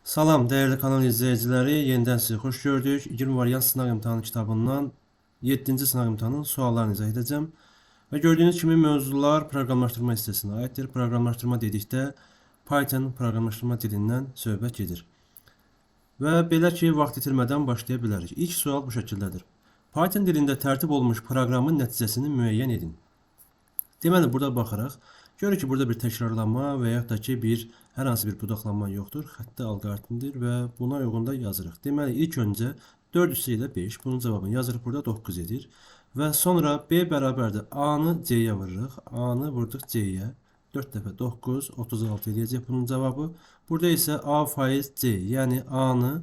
Salam dəyərli kanal izləyiciləri, yenidən sizi xoş gördük. 20 variant sınaq imtahanı kitabından 7-ci sınaq imtahanının suallarını izah edəcəm. Və gördüyünüz kimi mövzular proqramlaşdırma hissəsinə aiddir. Proqramlaşdırma dedikdə Python proqramlaşdırma dilindən söhbət gedir. Və belə ki, vaxt itirmədən başlaya bilərik. İlk sual bu şəkildədir. Python dilində tərtib olunmuş proqramın nəticəsini müəyyən edin. Deməli, burada baxırıq. Görürük ki, burada bir təkrarlanma və yaxud da ki, hər hansı bir budaqlanma yoxdur. Xətti alqoritmdir və buna uyğun da yazırıq. Deməli, ilk öncə 4 üstü ilə 5, bunun cavabını yazırıq. Burada 9 edir. Və sonra B bərabərdir. A-nı C-yə vururuq. A-nı vurduq C-yə. 4 dəfə 9, 36 eləyəcək bunun cavabı. Burada isə A faiz C, yəni A-nı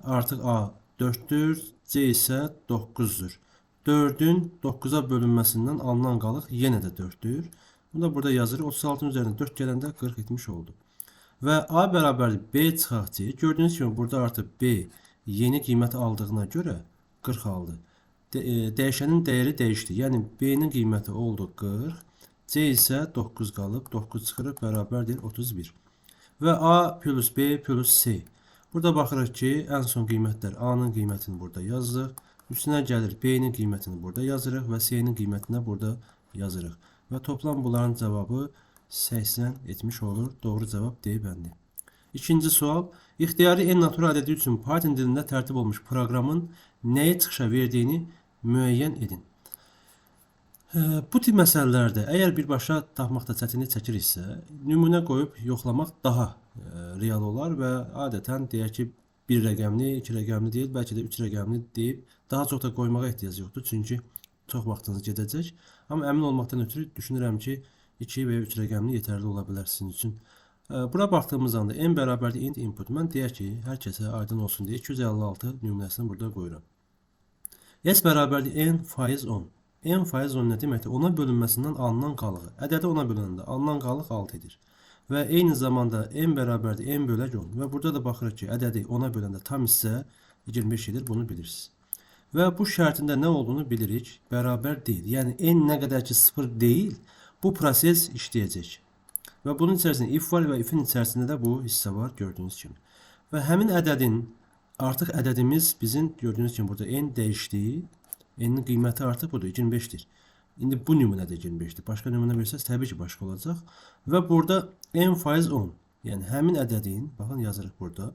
artıq A 4-dür, C isə 9-dur. 4-ün 9-a bölünməsindən alınan qalıq yenə də 4-dür. Bunu da burada yazırıq. 36-nın üzərində 4 gələndə 40 etmiş oldu. Və A bərabərdir B çıxaq C. Gördüyünüz kimi burada artıq B yeni qiymət aldığına görə 40 aldı. Dəyişənin dəyəri dəyişdi. Yəni B-nin qiyməti oldu 40. C isə 9 qalıb. 9 çıxırıq bərabərdir 31. Və A plus B plus C. Burada baxırıq ki, ən son qiymətlər A-nın qiymətini burada yazdıq. Üstünə gəlir B-nin qiymətini burada yazırıq və C-nin qiymətini burada yazırıq. Və toplam bunların cavabı 80 etmiş olur. Doğru cavab D bəndi. İkinci sual. İxtiyari n natural ədədi üçün Python dilində tərtib olmuş proqramın nəyi çıxışa verdiyini müəyyən edin. Bu tip məsələlərdə əgər birbaşa tapmaqda çətinlik çəkiriksə, nümunə qoyub yoxlamaq daha real olar və adətən deyək ki, bir rəqəmli, iki rəqəmli deyil, bəlkə də üç rəqəmli deyib daha çox da qoymağa ehtiyac yoxdur. Çünki çox vaxtınız gedəcək. Amma əmin olmaqdan ötürü düşünürəm ki, 2 və ya 3 rəqəmli yetərli ola bilər sizin üçün. Bura baxdığımız anda n bərabərdir int input. Mən deyək ki, hər kəsə aydın olsun deyə 256 nümunəsini burada qoyuram. S bərabərdir n faiz 10. N faiz 10 nə deməkdir? Ona bölünməsindən alınan qalığı. Ədədi ona böləndə alınan qalıq 6 edir. Və eyni zamanda n bərabərdir n bölək 10. Və burada da baxırıq ki, ədədi ona böləndə tam hissə 25 edir, bunu bilirsiniz. Və bu şərtində nə olduğunu bilirik, bərabər deyil. Yəni n nə qədər ki 0 deyil, bu proses işləyəcək. Və bunun içərisində if var və ifin içərisində də bu hissə var gördüyünüz kimi. Və həmin ədədin, artıq ədədimiz bizim gördüyünüz kimi burada n dəyişdi. N-in qiyməti artıq budur, 25-dir. İndi bu nümunədə 25-dir. Başqa nümunə versəz təbii ki, başqa olacaq. Və burada n faiz 10. Yəni həmin ədədin, baxın yazırıq burada,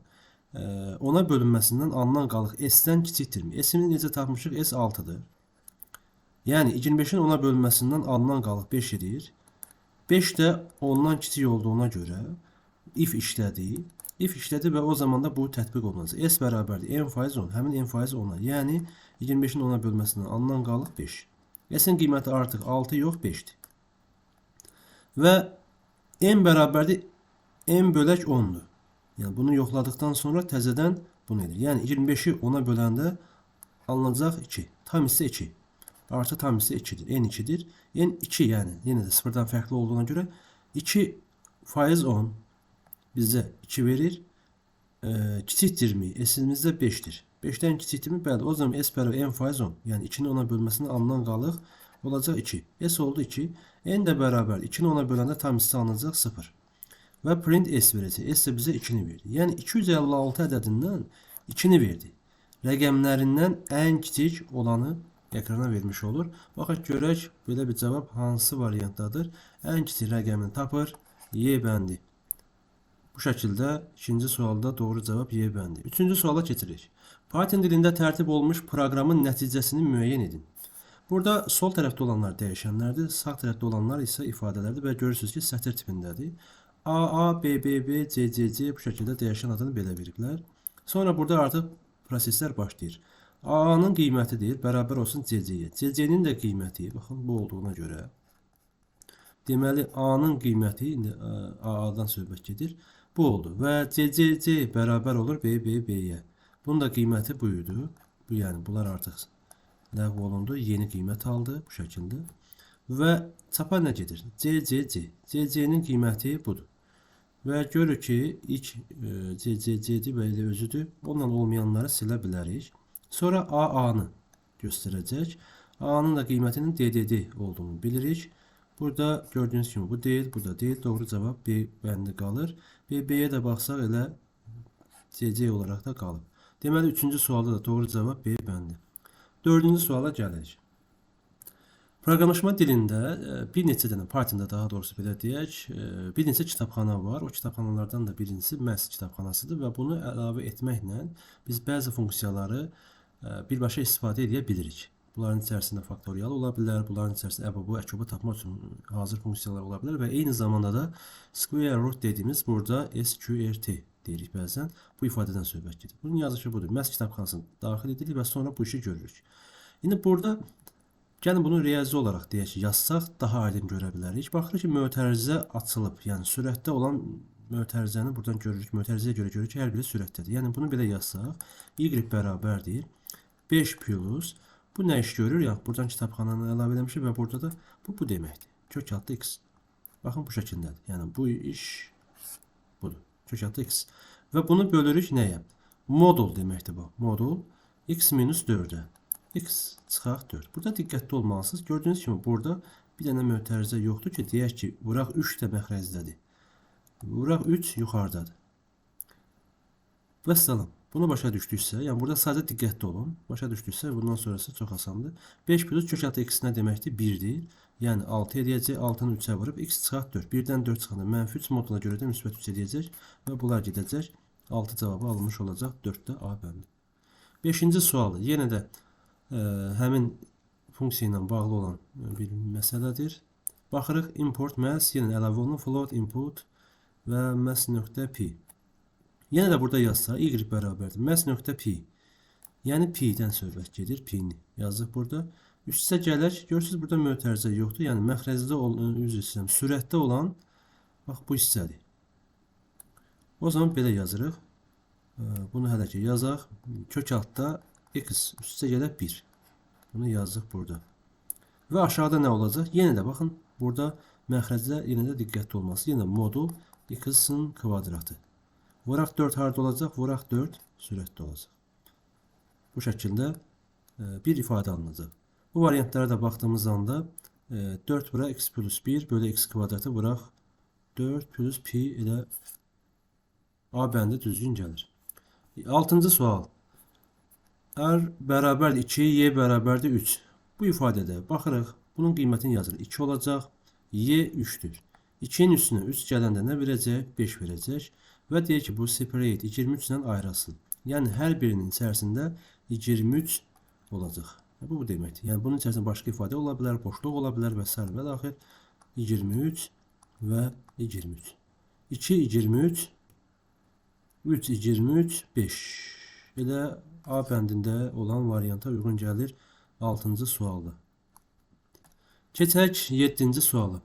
ona bölünməsindən alınan qalıq S-dən kiçikdirmi? S-ini necə tapmışıq? S 6-dır. Yəni 25-in ona bölünməsindən alınan qalıq 5 edir. 5 də ondan kiçik olduğuna görə if işlədi. If işlədi və o zaman da bu tətbiq olunacaq. S bərabərdir n faiz 10. Həmin n faiz 10-a. Yəni 25-in ona bölməsindən alınan qalıq 5. S-in qiyməti artıq 6 yox 5-dir. Və n bərabərdir n bölək 10-dur. Yəni bunu yoxladıqdan sonra təzədən bunu edir. Yəni 25-i 10-a böləndə alınacaq 2. Tam hissə 2. Artıq tam hissə 2-dir. N 2-dir. N 2, yəni yenə də sıfırdan fərqli olduğuna görə 2 faiz 10 bizə 2 verir. Kiçikdirmi? S-imiz də 5-dir. 5-dən kiçikdirmi? Bəli. O zaman S bərabər N faiz 10. Yəni 2-ni ona bölməsindən alınan qalıq olacaq 2. S oldu 2. N də bərabər 2-ni ona böləndə tam hissə alınacaq 0. Və print S verəcək. S də bizə 2-ni verdi. Yəni 256 ədədindən 2-ni verdi. Rəqəmlərindən ən kiçik olanı ekrana vermiş olur. Baxaq görək belə bir cavab hansı variantdadır. Ən kiçik rəqəmini tapır. Y bəndi. Bu şəkildə ikinci sualda doğru cavab Y bəndi. Üçüncü suala keçirik. Python dilində tərtib olunmuş proqramın nəticəsini müəyyən edin. Burada sol tərəfdə olanlar dəyişənlərdir, sağ tərəfdə olanlar isə ifadələrdir və görürsünüz ki, sətir tipindədir. A, A, B, B, B, C, C, C bu şəkildə dəyişən adını belə veriblər. Sonra burada artıq proseslər başlayır. A-nın qiyməti deyir, bərabər olsun C, C-yə. C, C-nin də qiyməti, baxın, bu olduğuna görə. Deməli, A-nın qiyməti, indi A-dan söhbət gedir, bu oldu. Və C, C, C bərabər olur B, B, B-yə. Bunun da qiyməti bu idi. Bu, yəni, bunlar artıq ləğv olundu. Yeni qiymət aldı bu şəkildə. Və çapa nə gedir? C, C, C. C, C-nin qiyməti budur. Və görürük ki, ilk C, C, C-dir və elə özüdür. Onunla olmayanları silə bilərik. Sonra A, A-nı göstərəcək. A-nın da qiymətinin DDD olduğunu bilirik. Burada gördüyünüz kimi bu deyil, bu da deyil. Doğru cavab B bəndi qalır. B-B-yə də baxsaq elə CC olaraq da qalıb. Deməli, üçüncü sualda da doğru cavab B bəndi. Dördüncü suala gəlirik. Proqramlaşma dilində bir neçə dənə, Pythonda daha doğrusu belə deyək, bir neçə kitabxana var. O kitabxanalardan da birincisi Math kitabxanasıdır və bunu əlavə etməklə biz bəzi funksiyaları birbaşa istifadə edə bilirik. Bunların içərisində faktorial ola bilər, bunların içərisində əbəbu, əkobu tapmaq üçün hazır funksiyalar ola bilər və eyni zamanda da square root dediyimiz burada SQRT deyirik bəzən. Bu ifadədən söhbət gedir. Bunun yazışı budur. Math kitabxanasını daxil edirik və sonra bu işi görürük. İndi burada gəlin bunu riyazi olaraq deyək ki, yazsaq daha aydın görə bilərik. Baxırıq ki, mötərizə açılıb. Yəni sürətdə olan mötərizəni buradan görürük. Mötərizəyə görə görürük ki, hər biri sürətdədir. Yəni bunu belə yazsaq, y bərabərdir 5 plus. Bu nə iş görür? Yəni buradan kitabxananı əlavə eləmişik və burada da bu deməkdir. Kök altı x. Baxın bu şəkildədir. Yəni bu iş budur. Kök altı x. Və bunu bölürük nəyə? Modul deməkdir bu. Modul x minus 4-ə. X çıxaq 4. Burada diqqətli olmalısınız. Gördüyünüz kimi burada bir dənə mötərizə yoxdur ki, deyək ki, vuraq 3 də məxrəzdədir. Vuraq 3 yuxarıdadır. Vəssalam. Bunu başa düşdüksə, yəni burada sadəcə diqqətli olun. Başa düşdüksə, bundan sonrası çox asandır. 5 plus kök altı x nə deməkdir? 1-dir. Yəni 6 eləyəcək. 6-nı 3-ə vurub x çıxaq 4. 1-dən 4 çıxanda mənfi 3 modula görə də müsbət 3 eləyəcək və bunlar gedəcək. 6 cavabı alınmış olacaq. 4-də A bəndi. 5-ci sualı yenə də həmin funksiya ilə bağlı olan bir məsələdir. Baxırıq import math, yenə əlavə olunur float input və math.pi. Yenə də burada yazsa y bərabərdir math.pi. Yəni pi-dən söhbət gedir. Pi-ni yazdıq burada. Üst-üstə gələk. Görürsünüz burada mötərizə yoxdur. Yəni məxrəcdə olan, üzr istəyirəm, sürətdə olan bax bu hissədir. O zaman belə yazırıq. Bunu hələ ki yazaq. Kök altda x üst-üstə gələk 1. Bunu yazdıq burada. Və aşağıda nə olacaq? Yenə də baxın, burada məxrəcdə yenə də diqqətli olması. Yenə modul x-in kvadratı. Vuraq 4 harda olacaq? Vuraq 4 sürətdə olacaq. Bu şəkildə bir ifadə alınacaq. Bu variantlara da baxdığımız anda 4 vuraq x plus 1 bölü x kvadratı vuraq 4 plus pi ilə A bəndi düzgün gəlir. 6-cı sual. R bərabərdir 2, Y bərabərdir 3. Bu ifadədə baxırıq, bunun qiymətini yazırıq. 2 olacaq, Y 3-dür. 2-nin üstünə 3 gələndə nə verəcək? 5 verəcək. Və deyir ki, bu separate 23 ilə ayrılsın. Yəni, hər birinin içərisində 23 olacaq. Bu deməkdir. Yəni, bunun içərisində başqa ifadə ola bilər, boşluq ola bilər və s. və daxil 23 və 23. 2, 23, 3, 23, 5. Elə A bəndində olan varianta uyğun gəlir 6-cı sualda. Keçək 7-ci suala.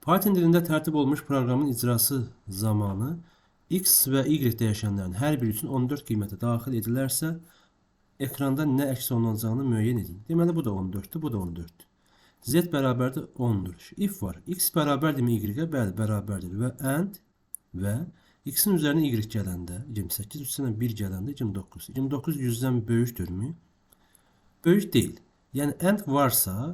Python dilində tərtib olunmuş proqramın icrası zamanı X və Y dəyişənlərin hər biri üçün 14 qiyməti daxil edilərsə, ekranda nə əks olunacağını müəyyən edin. Deməli, bu da 14-dür, bu da 14-dür. Z bərabərdir 10-dur. If var. X bərabərdirmi Y-ə? Bəli, bərabərdir. Və and və X-in üzərinə Y gələndə 28, üstünə 1 gələndə 29. 29 100-dən böyükdürmü? Böyük deyil. Yəni, and varsa,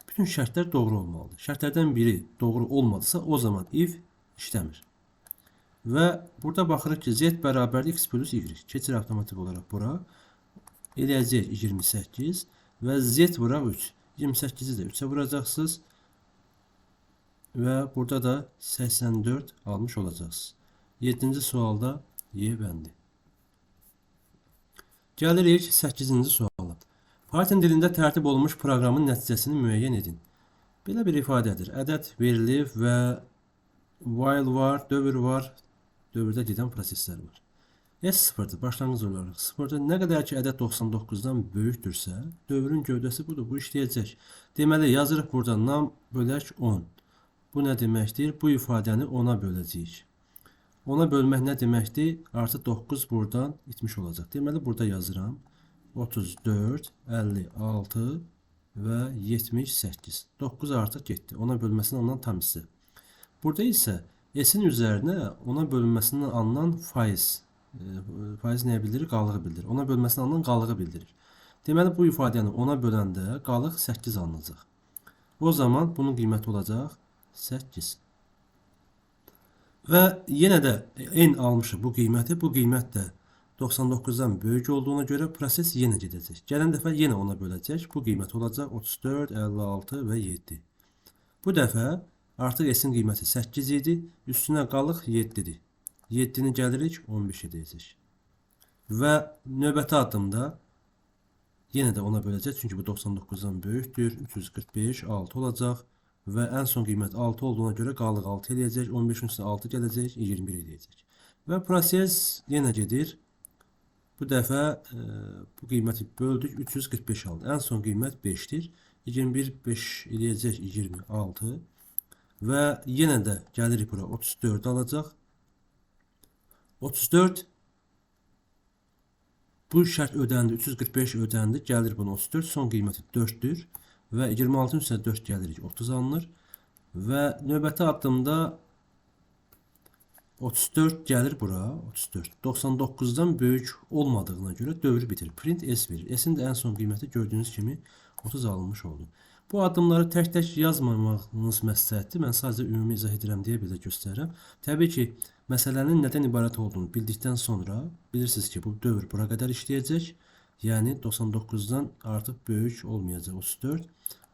bütün şərtlər doğru olmalıdır. Şərtlərdən biri doğru olmadısa, o zaman if işləmir. Və burada baxırıq ki, Z bərabərdir X plus Y. Keçir avtomatik olaraq bura. Eləyəcək 28 və Z vuraq 3. 28-i də 3-ə vuracaqsınız. Və burada da 84 almış olacaqsınız. 7-ci sualda Y bəndi. Gəlirik 8-ci suala. Python dilində tərtib olunmuş proqramın nəticəsini müəyyən edin. Belə bir ifadədir. Ədəd verilib və while var, dövr var, dövrdə gedən proseslər var. S sıfırdır, başlanğıc olaraq sıfırdır. Nə qədər ki ədəd 99-dan böyükdürsə, dövrün gövdəsi budur, bu işləyəcək. Deməli, yazırıq burada num bölək 10. Bu nə deməkdir? Bu ifadəni 10-a böləcəyik. 10-a bölmək nə deməkdir? Artı 9 buradan itmiş olacaq. Deməli, burada yazıram. 34, 56 və 78. 9 artıq getdi. 10-a bölməsindən alınan tam hissə. Burada isə S-in üzərinə 10-a bölünməsindən alınan faiz. Faiz nəyə bildirir? Qalığı bildirir. 10-a bölünməsindən alınan qalığı bildirir. Deməli, bu ifadəni 10-a böləndə qalıq 8 alınacaq. O zaman bunun qiyməti olacaq 8. Və yenə də n almışıq bu qiyməti. Bu qiymət də 99-dan böyük olduğuna görə proses yenə gedəcək. Gələn dəfə yenə 10-a böləcək. Bu qiymət olacaq 34, 56 və 7. Bu dəfə artıq S-in qiyməti 8 idi. Üstünə qalıq 7-dir. 7-ni gəlirik 15 edəcək. Və növbəti addımda yenə də 10-a böləcək. Çünki bu 99-dan böyükdür. 345, 6 olacaq. Və ən son qiymət 6 olduğuna görə qalıq 6 eləyəcək. 15-in üstünə 6 gələcək, 21 eləyəcək. Və proses yenə gedir. Bu dəfə bu qiyməti böldük, 345 aldı. Ən son qiymət 5-dir. 21, 5 eləyəcək 26. Və yenə də gəlirik bura 34 alacaq. 34 bu şərt ödəndi, 345 ödəndi. Gəlir bunu 34, son qiyməti 4-dür. Və 26-nın üstünə 4 gəlirik, 30 alınır. Və növbəti addımda 34 gəlir bura, 34. 99-dan böyük olmadığına görə dövr bitir. Print S verir. S-in də ən son qiyməti gördüyünüz kimi 30 alınmış oldu. Bu addımları tək-tək yazmamağınız məsləhətdir. Mən sadəcə ümumi izah edirəm deyə belə göstərirəm. Təbii ki, məsələnin nədən ibarət olduğunu bildikdən sonra bilirsiniz ki, bu dövr bura qədər işləyəcək. Yəni 99-dan artıq böyük olmayacaq 34.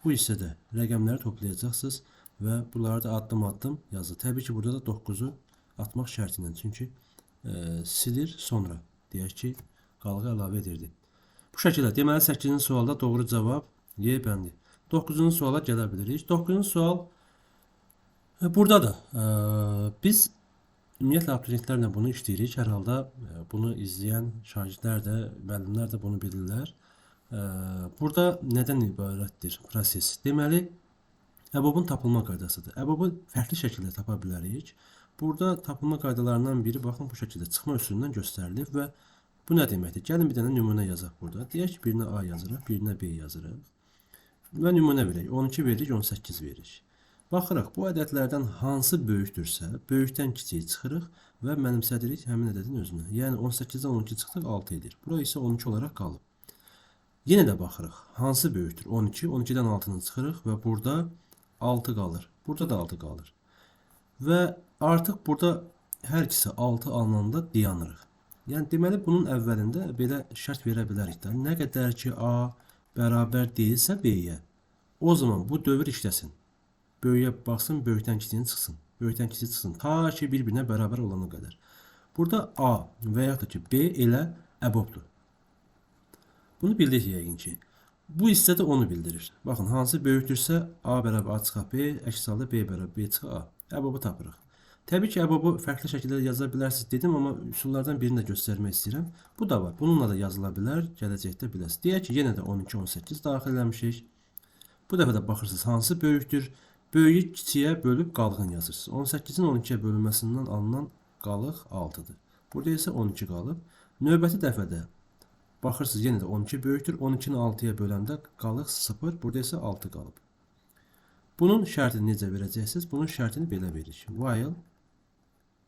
Bu hissədə rəqəmləri toplayacaqsınız və bunları da addım-addım yazır. Təbii ki, burada da 9-u atmaq şərti ilə. Çünki silir sonra deyək ki, qalığı əlavə edirdi. Bu şəkildə deməli 8-ci sualda doğru cavab Y bəndi. 9-cu suala gələ bilirik. 9-cu sual burada da biz ümumiyyətlə abituriyentlərlə bunu işləyirik. Hər halda bunu izləyən şagirdlər də, müəllimlər də bunu bilirlər. Burada nədən ibarətdir proses? Deməli, əbobun tapılma qaydasıdır. Əbobu fərqli şəkildə tapa bilərik. Burada tapılma qaydalarından biri baxın bu şəkildə çıxma üsulundan göstərilir və bu nə deməkdir? Gəlin bir dənə nümunə yazaq burada. Deyək ki, birinə A yazırıq, birinə B yazırıq. Və nümunə verək. 12 veririk, 18 veririk. Baxırıq, bu ədədlərdən hansı böyükdürsə, böyükdən kiçiyi çıxırıq və mənimsədirik həmin ədədin özünə. Yəni 18-dən 12 çıxdıq, 6 edir. Bura isə 12 olaraq qalıb. Yenə də baxırıq, hansı böyükdür? 12, 12-dən 6-nı çıxırıq və burada 6 qalır. Burada da 6 qalır. Və artıq burada hər ikisi 6 alınanda dayanırıq. Yəni deməli, bunun əvvəlində belə şərt verə bilərik də. Nə qədər ki A bərabər deyilsə B-yə, o zaman bu dövr işləsin. Böyüyə baxsın, böyükdən kiçiyini çıxsın. Böyükdən kiçiyi çıxsın. Ta ki bir-birinə bərabər olana qədər. Burada A və yaxud da ki B elə əbobdur. Bunu bildik yəqin ki. Bu hissə də onu bildirir. Baxın, hansı böyükdürsə A bərabər A çıxaq B, əks halda B bərabər B çıxaq A. Əbobu tapırıq. Təbii ki, əbobu fərqli şəkildə yaza bilərsiniz dedim, amma üsullardan birini də göstərmək istəyirəm. Bu da var. Bununla da yazıla bilər, gələcəkdə biləsiniz. Deyək ki, yenə də 12, 18 daxil eləmişik. Bu dəfə də baxırsınız, hansı böyükdür? Böyüyü kiçiyə bölüb qalığın yazırsınız. 18-in 12-yə bölünməsindən alınan qalıq 6-dır. Burada isə 12 qalıb. Növbəti dəfədə baxırsınız, yenə də 12 böyükdür. 12-ni 6-ya böləndə qalıq 0, burada isə 6 qalıb. Bunun şərtini necə verəcəksiniz? Bunun şərtini belə veririk. While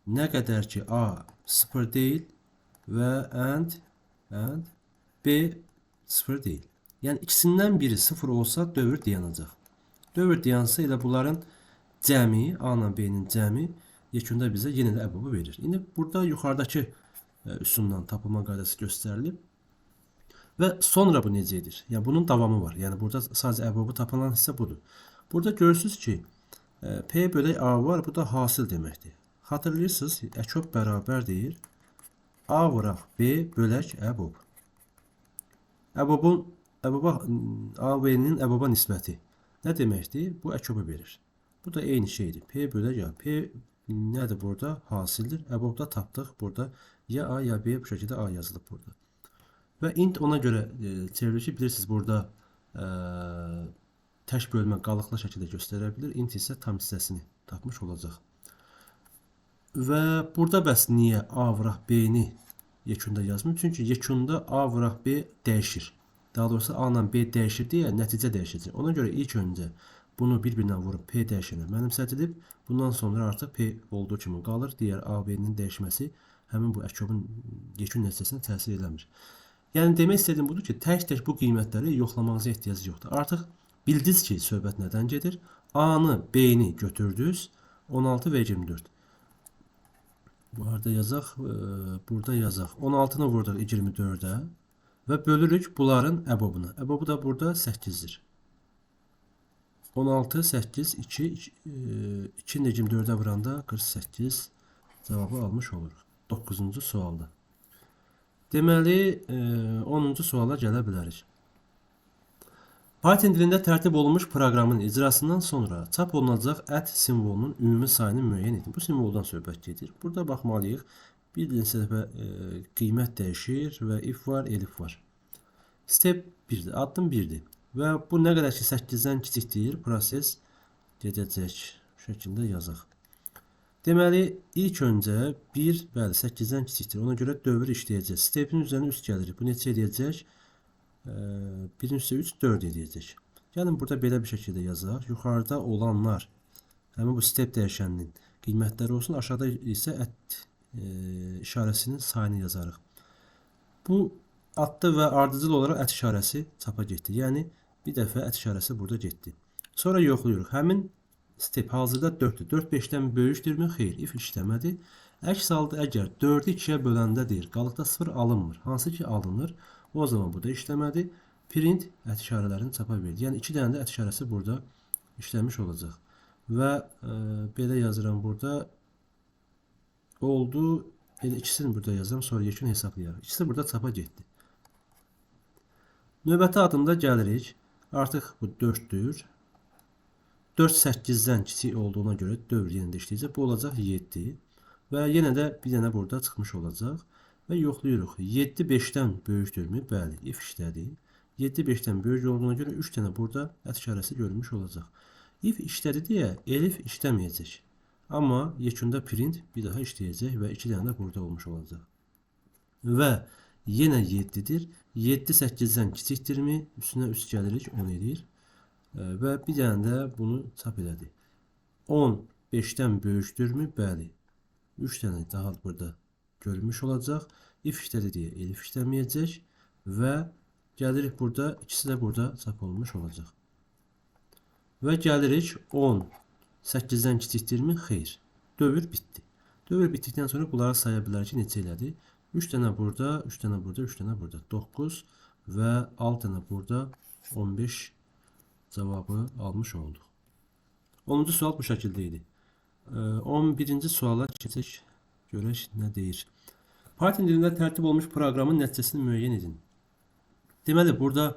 nə qədər ki A 0 deyil və and B 0 deyil. Yəni ikisindən biri 0 olsa dövr dayanacaq. Dövr dayansa elə bunların cəmi, A ilə B-nin cəmi yekunda bizə yenə də əbobu verir. İndi burada yuxarıdakı üsuldan tapılma qaydası göstərilib. Və sonra bu necə edir? Yəni bunun davamı var. Yəni burada sadəcə əbobu tapılan hissə budur. Burada görürsünüz ki, P bölək A var, bu da hasil deməkdir. Xatırlayırsınız, əkob bərabər deyir. A vuraq B bölək əbob. Əbobun, əboba, A B-nin əboba nisbəti nə deməkdir? Bu əkobu verir. Bu da eyni şeydir. P bölək A. P nədir burada? Hasildir. Əbobda tapdıq burada. Ya A ya B bu şəkildə A yazılıb burada. Və int ona görə çevrilir ki, bilirsiniz burada tək bölmə qalıqlı şəkildə göstərə bilir. Int isə tam hissəsini tapmış olacaq. Və burada bəs niyə A vuraq B-ni yekunda yazmır? Çünki yekunda A vuraq B dəyişir. Daha doğrusu A ilə B dəyişir deyə nəticə dəyişəcək. Ona görə ilk öncə bunu bir-birinə vurub P dəyişənə mənimsədilib. Bundan sonra artıq P olduğu kimi qalır. Digər A, B-nin dəyişməsi həmin bu əkobun yekun nəticəsinə təsir eləmir. Yəni demək istədiyim budur ki, tək-tək bu qiymətləri yoxlamağınıza ehtiyac yoxdur. Artıq bildiniz ki, söhbət nədən gedir? A-nı, B-ni götürdünüz. 16 və 24. Bu arada yazaq, burada yazaq. 16-nı vurduq 24-ə və bölürük bunların əbobuna. Əbobu da burada 8-dir. 16, 8, 2, 2-ni də 24-ə vuranda 48 cavabı almış oluruq. 9-cu sualda. Deməli, 10-cu suala gələ bilərik. Python dilində tərtib olunmuş proqramın icrasından sonra çap olunacaq ət simvolunun ümumi sayını müəyyən edin. Bu simvoldan söhbət gedir. Burada baxmalıyıq. Bir neçə dəfə qiymət dəyişir və if var, elif var. Step 1-dir, addım 1-dir. Və bu nə qədər ki 8-dən kiçikdir, proses gedəcək. Bu şəkildə yazaq. Deməli, ilk öncə 1, bəli, 8-dən kiçikdir. Ona görə dövr işləyəcək. Stepin üzərinə üst gəlir. Bu neçə eləyəcək? 1-in üstə 3, 4 eləyəcək. Gəlin, burada belə bir şəkildə yazaq. Yuxarıda olanlar, həmin bu step dəyişəninin qiymətləri olsun. Aşağıda isə ət işarəsinin sayını yazarıq. Bu atdı və ardıcıl olaraq ət işarəsi çapa getdi. Yəni, bir dəfə ət işarəsi burada getdi. Sonra yoxlayırıq. Həmin step hazırda 4-dür. 4 5-dən böyükdürmü? Xeyr, if işləmədi. Əks halda əgər 4-ü 2-yə böləndə deyir, qalıqda 0 alınmır. Hansı ki alınır, o zaman bu da işləmədi. Print ət işarələrini çapa verdi. Yəni 2 dənə də ət işarəsi burada işləmiş olacaq. Və belə yazıram burada. Oldu. Elə ikisini burada yazıram, sonra yekun hesablayarıq. İkisi burada çapa getdi. Növbəti addımda gəlirik. Artıq bu 4-dür. 4 8-dən kiçik olduğuna görə dövr yenə də işləyəcək. Bu olacaq 7. Və yenə də bir dənə burada çıxmış olacaq. Və yoxlayırıq. 7 5-dən böyükdürmü? Bəli, if işlədi. 7 5-dən böyük olduğuna görə 3 dənə burada ət işarəsi görünmüş olacaq. If işlədi deyə elif işləməyəcək. Amma yekunda print bir daha işləyəcək və 2 dənə də burada olmuş olacaq. Və yenə 7-dir. 7 8-dən kiçikdirmi? Üstünə üst gəlirik, 10 eləyir. Və bir dənə də bunu çap elədi. 10 5-dən böyükdürmü? Bəli. 3 dənə daha burada görünmüş olacaq. If işlədi deyə elif işləməyəcək və gəlirik burada, ikisi də burada çap olunmuş olacaq. Və gəlirik 10 8-dən kiçikdirmi? Xeyr. Dövr bitdi. Dövr bitdikdən sonra bunları saya bilərik ki, neçə elədi? 3 dənə burada, 3 dənə burada, 3 dənə burada. 9 və 6 dənə burada 15 cavabı almış olduq. 10-cu sual bu şəkildə idi. 11-ci suala keçək, görək nə deyir. Python dilində tərtib olmuş proqramın nəticəsini müəyyən edin. Deməli, burada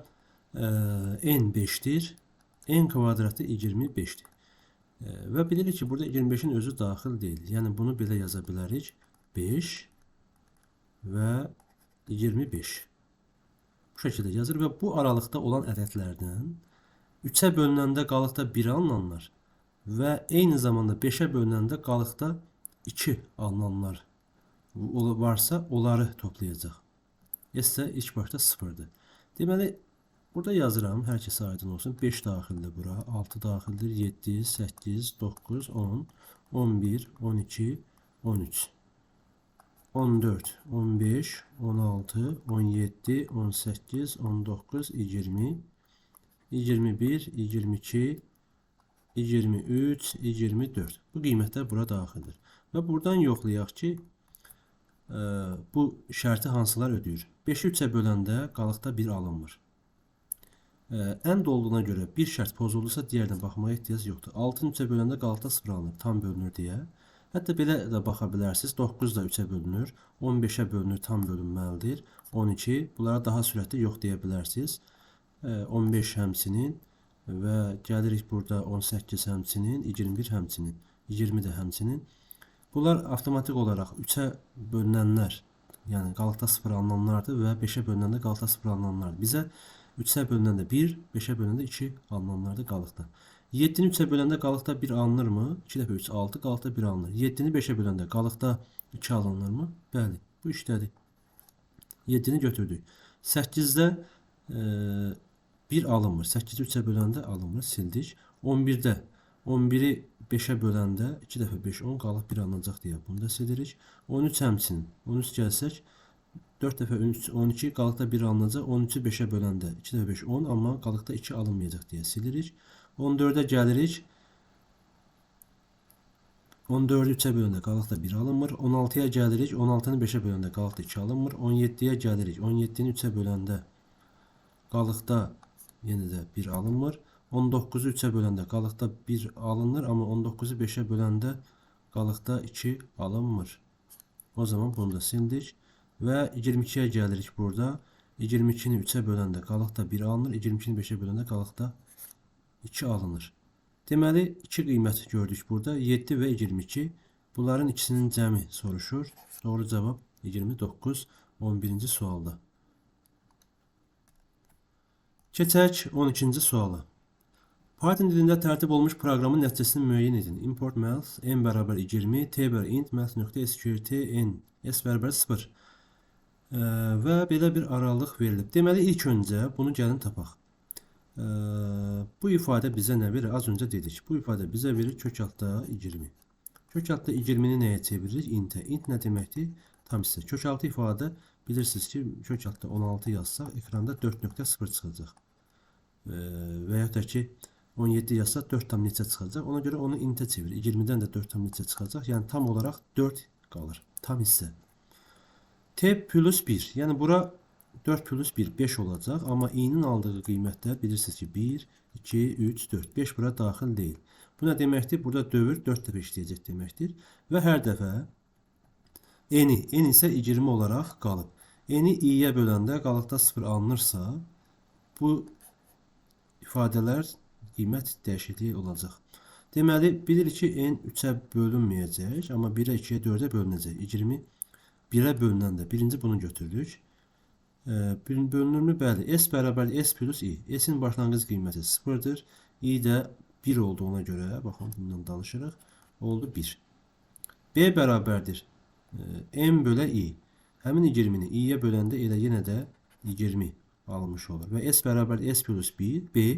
n 5-dir, n kvadratı 25-dir. Və bilirik ki, burada 25-in özü daxil deyil. Yəni, bunu belə yaza bilərik. 5 və 25. Bu şəkildə yazır və bu aralıqda olan ədədlərdən 3-ə bölünəndə qalıqda 1 alınanlar və eyni zamanda 5-ə bölünəndə qalıqda 2 alınanlar varsa onları toplayacaq. S isə ilk başda 0-dır. Deməli, burada yazıram, hər kəsə aydın olsun. 5 daxildir bura, 6 daxildir, 7, 8, 9, 10, 11, 12, 13, 14, 15, 16, 17, 18, 19, 20, 21, 22, 23, 24. Bu qiymətlər bura daxildir. Və buradan yoxlayaq ki, bu şərti hansılar ödəyir? 5-i 3-ə böləndə qalıqda 1 alınmır. Ənd olduğuna görə bir şərt pozulduysa digərinə baxmağa ehtiyac yoxdur. 6-nı 3-ə böləndə qalıqda 0 alınır, tam bölünür deyə. Hətta belə də baxa bilərsiniz. 9 da 3-ə bölünür, 15-ə bölünür, tam bölünməlidir. 12, bunlara daha sürətli yox deyə bilərsiniz. 15 həmçinin və gəlirik burada 18 həmçinin, 21 həmçinin, 20 də həmçinin. Bunlar avtomatik olaraq 3-ə bölünənlər, yəni qalıqda 0 alınanlardır və 5-ə bölünəndə qalıqda 0 alınanlardır. Bizə 3-ə bölünəndə 1, 5-ə bölünəndə 2 alınanlardır qalıqda. 7-ni 3-ə böləndə qalıqda 1 alınırmı? 2 dəfə 3, 6, qalıqda 1 alınır. 7-ni 5-ə böləndə qalıqda 2 alınırmı? Bəli, bu işlədi. 7-ni götürdük. 8-də 1 alınmır. 8-i 3-ə böləndə alınmır, sildik. 11-də 11-i 5-ə böləndə 2 dəfə 5, 10, qalıq 1 alınacaq deyə bunu da silirik. 13 həmçinin. 13 gəlsək 4 dəfə 3, 12, qalıqda 1 alınacaq. 13-ü 5-ə böləndə 2 dəfə 5, 10, amma qalıqda 2 alınmayacaq deyə silirik. 14-ə gəlirik. 14-ü 3-ə böləndə qalıqda 1 alınmır. 16-ya gəlirik. 16-nı 5-ə böləndə qalıqda 2 alınmır. 17-yə gəlirik. 17-ni 3-ə böləndə qalıqda yenə də 1 alınmır. 19-u 3-ə böləndə qalıqda 1 alınır, amma 19-u 5-ə böləndə qalıqda 2 alınmır. O zaman bunu da sildik. Və 22-yə gəlirik burada. 22-ni 3-ə böləndə qalıqda 1 alınır. 22-ni 5-ə böləndə qalıqda 2 alınır. Deməli, 2 qiymət gördük burada. 7 və 22. Bunların ikisinin cəmi soruşur. Doğru cavab 29, 11-ci sualda. Keçək 12-ci suala. Python dilində tərtib olmuş proqramın nəticəsini müəyyən edin. Import math, n bərabər 20, t bərabər int, math.sqrt, n, s bərabər 0. Və belə bir aralıq verilib. Deməli, ilk öncə bunu gəlin tapaq. Bu ifadə bizə nə verir? Az öncə dedik. Bu ifadə bizə verir kök altda 20. Kök altda 20-ni nəyə çeviririk? Intə. Int nə deməkdir? Tam hissə. Kök altı ifadə bilirsiniz ki, kök altda 16 yazsaq ekranda 4.0 çıxacaq. Və yaxud da ki, 17 yazsaq 4 tam neçə çıxacaq. Ona görə onu intə çevirir. 20-dən də 4 tam neçə çıxacaq. Yəni tam olaraq 4 qalır. Tam hissə. T plus 1. Yəni bura 4 plus 1 5 olacaq. Amma i-nin aldığı qiymətlər bilirsiniz ki 1, 2, 3, 4. 5 bura daxil deyil. Bu nə deməkdir? Burada dövr 4 dəfə işləyəcək deməkdir. Və hər dəfə n-i, n isə 20 olaraq qalıb. N-i i-yə böləndə qalıqda 0 alınırsa, bu ifadələr qiymət dəyişikliyi olacaq. Deməli, bilirik ki, n 3-ə bölünməyəcək, amma 1-ə, 2-yə, 4-ə bölünəcək. 20 1-ə bölünəndə birinci bunu götürdük. Bölünür mü? Bəli. S bərabər S plus I. S-in başlanğıc qiyməti 0-dır. I də 1 olduğuna görə, baxın, bundan danışırıq, oldu 1. B bərabərdir M bölə I. Həmin 20-ni I-yə böləndə elə yenə də 20 alınmış olur. Və S bərabər S plus 1, B,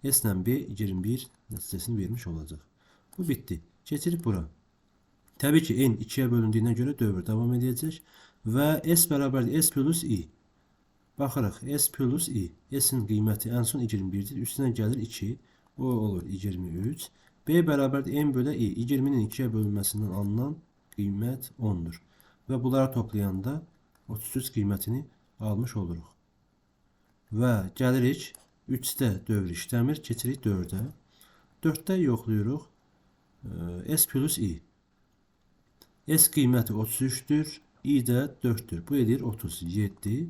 S ilə B 21 nəticəsini vermiş olacaq. Bu bitdi. Keçirik bura. Təbii ki, N 2-yə bölündüyünə görə dövr davam edəcək. Və S bərabərdir S plus I. Baxırıq, S plus I. S-in qiyməti ən son 21-dir. Üstünə gəlir 2. O olur 23. B bərabərdir M bölə I. 20-nin 2-yə bölünməsindən alınan qiymət 10-dur. Və bunları toplayanda 33 qiymətini almış oluruq. Və gəlirik 3-də dövr işləmir. Keçirik 4-ə. 4-də yoxlayırıq. S plus I. S qiyməti 33-dür. I də 4-dür. Bu edir 37.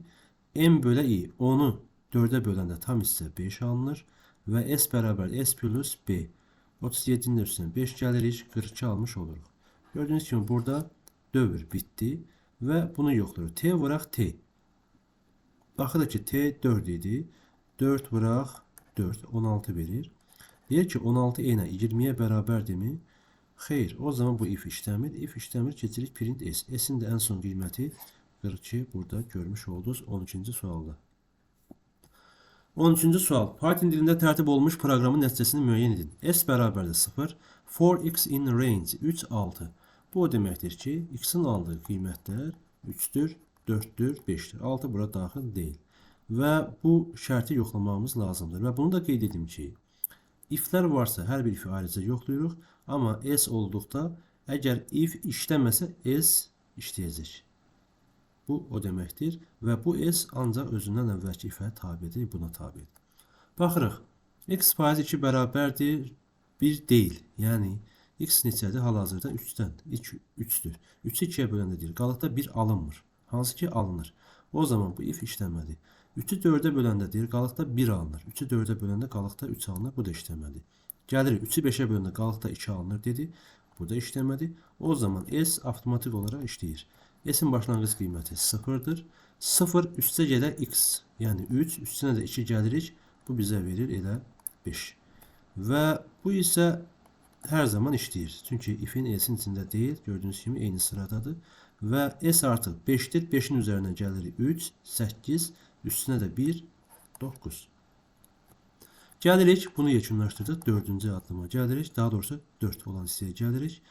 M bölə I. 10-u 4-ə böləndə tam hissə 5 alınır. Və S bərabər S plus B. 37-nin də üstünə 5 gəlirik. 42 almış oluruq. Gördüyünüz kimi burada dövr bitdi. Və bunu yoxlayırıq. T vuraq T. Baxırıq ki, T 4 idi. 4 vuraq 4, 16 verir. Deyir ki, 16 enə 20-yə bərabərdirmi? Xeyr, o zaman bu if işləmir. If işləmir, keçirik print S. S-in də ən son qiyməti 42 burada görmüş oldunuz 12-ci sualda. 13-cü sual. Python dilində tərtib olunmuş proqramın nəticəsini müəyyən edin. S bərabərdir 0, for x in range 3, 6. Bu o deməkdir ki, x-in aldığı qiymətlər 3-dür, 4-dür, 5-dir. 6 bura daxil deyil. Və bu şərti yoxlamağımız lazımdır. Və bunu da qeyd edim ki, iflər varsa hər bir ifi ayrıca yoxlayırıq. Amma S olduqda əgər if işləməsə S işləyəcək. Bu o deməkdir və bu S ancaq özündən əvvəlki ifə tabedir, buna tabedir. Baxırıq, x faiz 2 bərabərdir 1 deyil. Yəni x neçədir? Hal-hazırda 3-dən 3-dür. 3-ü 2-yə böləndə deyil. Qalıqda 1 alınmır. Hansı ki alınır. O zaman bu if işləmədi. 3-ü 4-ə böləndə deyir, qalıqda 1 alınır. 3-ü 4-ə böləndə qalıqda 3 alınır. Bu da işləmədi. Gəlirik 3-ü 5-ə böləndə qalıqda 2 alınır dedi. Bu da işləmədi. O zaman S avtomatik olaraq işləyir. S-in başlanğıc qiyməti 0-dır. 0 üstə gələ x, yəni 3, üstünə də 2 gəlirik. Bu bizə verir elə 5. Və bu isə hər zaman işləyir. Çünki ifin S-in içində deyil, gördüyünüz kimi eyni sıradadır. Və S artıq 5-dir. 5-in üzərinə gəlir 3, 8, üstünə də 1, 9. Gəlirik, bunu yekunlaşdırdıq. 4-cü addıma gəlirik. Daha doğrusu 4 olan hissəyə gəlirik.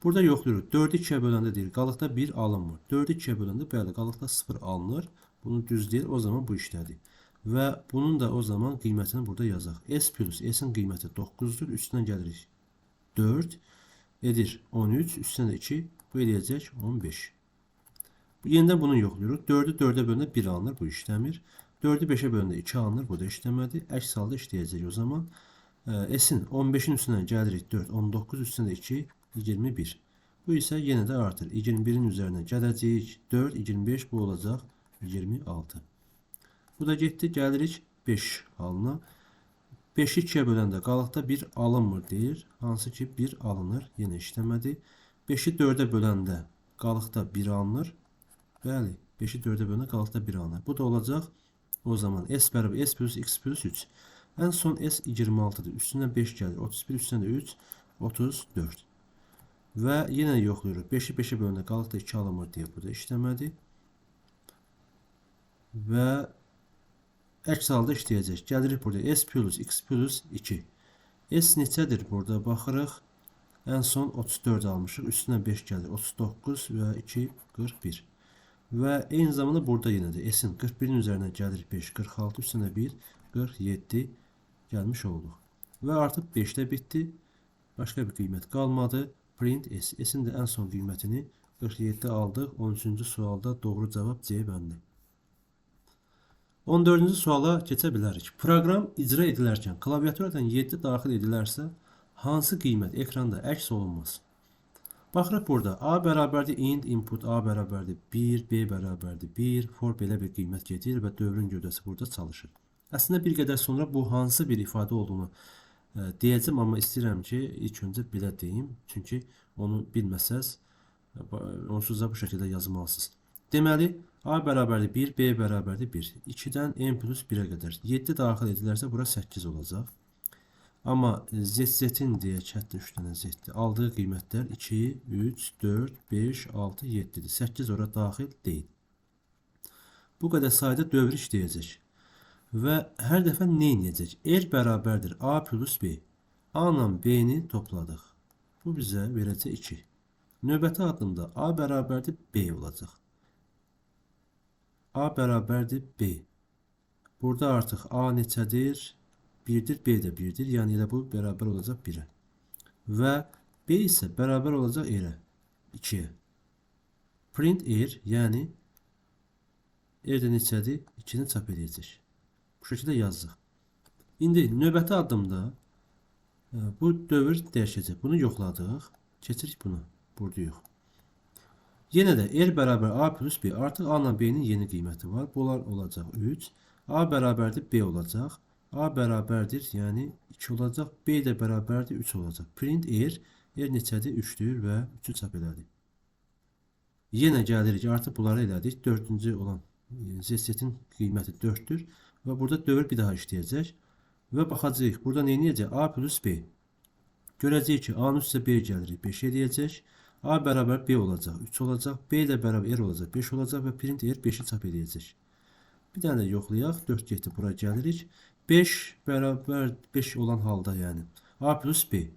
Burada yoxlayırıq. 4-ü 2-yə böləndə deyir, qalıqda 1 alınmır. 4-ü 2-yə böləndə bəli, qalıqda 0 alınır. Bunu düz deyir, o zaman bu işlədi. Və bunun da o zaman qiymətini burada yazaq. S plus S-in qiyməti 9-dur. Üstünə gəlirik 4 edir 13, üstünə də 2, bu eləyəcək 15. Yenidən bunu yoxlayırıq. 4-ü 4-ə böləndə 1 alınır, bu işləmir. 4-ü 5-ə böləndə 2 alınır, bu da işləmədi. Əks halda işləyəcək o zaman. S-in 15-in üstünə gəlirik 4, 19, üstünə də 2, 21. Bu isə yenə də artır. 21-in üzərinə gələcəyik 4, 25, bu olacaq 26. Bu da getdi. Gəlirik 5 halına. 5-i 2-yə böləndə qalıqda 1 alınmır deyir. Hansı ki 1 alınır. Yenə işləmədi. 5-i 4-ə böləndə qalıqda 1 alınır. Bəli, 5-i 4-ə böləndə qalıqda 1 alınır. Bu da olacaq o zaman S bərabər S plus X plus 3. Ən son S 26-dır. Üstündən 5 gəlir. 31, üstündən də 3, 34. Və yenə yoxlayırıq. 5-i 5-ə böləndə qalıqda 2 alınmır deyə bu da işləmədi. Və əks halda işləyəcək. Gəlirik burada S plus X plus 2. S neçədir burada? Baxırıq. Ən son 34 almışıq. Üstünə 5 gəlir. 39 və 2, 41. Və eyni zamanda burada yenə də S-in 41-in üzərinə gəlir 5, 46, üstünə 1, 47 gəlmiş olduq. Və artıq 5-də bitdi. Başqa bir qiymət qalmadı. Print S. S-in də ən son qiymətini 47 aldıq. 13-cü sualda doğru cavab C bəndi. 14-cü suala keçə bilərik. Proqram icra edilərkən klaviaturadan 7 daxil edilərsə, hansı qiymət ekranda əks olunmaz? Baxırıq burada A bərabərdir int input A bərabərdir 1, B bərabərdir 1, for belə bir qiymət gedir və dövrün gövdəsi burada çalışır. Əslində bir qədər sonra bu hansı bir ifadə olduğunu deyəcəm, amma istəyirəm ki, ilk öncə belə deyim. Çünki onu bilməsəz, onsuz da bu şəkildə yazmalısınız. Deməli, A bərabərdir 1, B bərabərdir 1. 2-dən n plus 1-ə qədər. 7 daxil edilərsə, bura 8 olacaq. Amma Z-Z-in deyək, hətta 3 dənə Z-dir. Aldığı qiymətlər 2, 3, 4, 5, 6, 7-dir. 8 ora daxil deyil. Bu qədər sayda dövr işləyəcək. Və hər dəfə nə edəcək? R bərabərdir A plus B. A ilə B-ni topladıq. Bu bizə verəcək 2. Növbəti addımda A bərabərdir B olacaq. A bərabərdir B. Burada artıq A neçədir? 1-dir, B də 1-dir. Yəni elə bu bərabər olacaq 1-ə. Və B isə bərabər olacaq R-ə, 2-yə. Print R, yəni R də neçədir? 2-ni çap edəcək. Bu şəkildə yazdıq. İndi növbəti addımda bu dövr dəyişəcək. Bunu yoxladıq. Keçirik bunu. Burada yox. Yenə də R bərabər A plus B. Artıq A ilə B-nin yeni qiyməti var. Bunlar olacaq 3. A bərabərdir B olacaq. A bərabərdir, yəni 2 olacaq. B də bərabərdir 3 olacaq. Print R. R neçədir? 3-dür və 3-ü çap elədi. Yenə gəlirik. Artıq bunları elədik. 4-cü olan Z-setin qiyməti 4-dür. Və burada dövr bir daha işləyəcək. Və baxacağıq. Burada nə edəcək? A plus B. Görəcəyik ki, A-nın üstə B gəlirik. 5 eləyəcək. A bərabər B olacaq, 3 olacaq. B ilə bərabər R olacaq, 5 olacaq və print R 5-i çap eləyəcək. Bir dənə də yoxlayaq. 4 getdi, bura gəlirik. 5 bərabər 5 olan halda, yəni A plus B.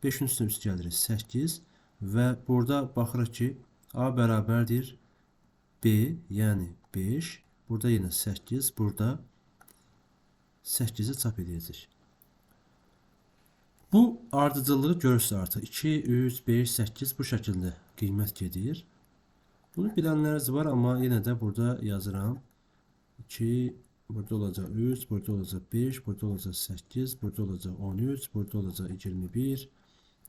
5-in üstünə 3 gəlirik, 8 və burada baxırıq ki, A bərabərdir B, yəni 5. Burada yenə 8, burada 8-i çap eləyəcək. Bu ardıcıllığı görürsünüz artıq. 2, 3, 5, 8 bu şəkildə qiymət gedir. Bunu bilənləriniz var, amma yenə də burada yazıram. 2, burada olacaq 3, burada olacaq 5, burada olacaq 8, burada olacaq 13, burada olacaq 21.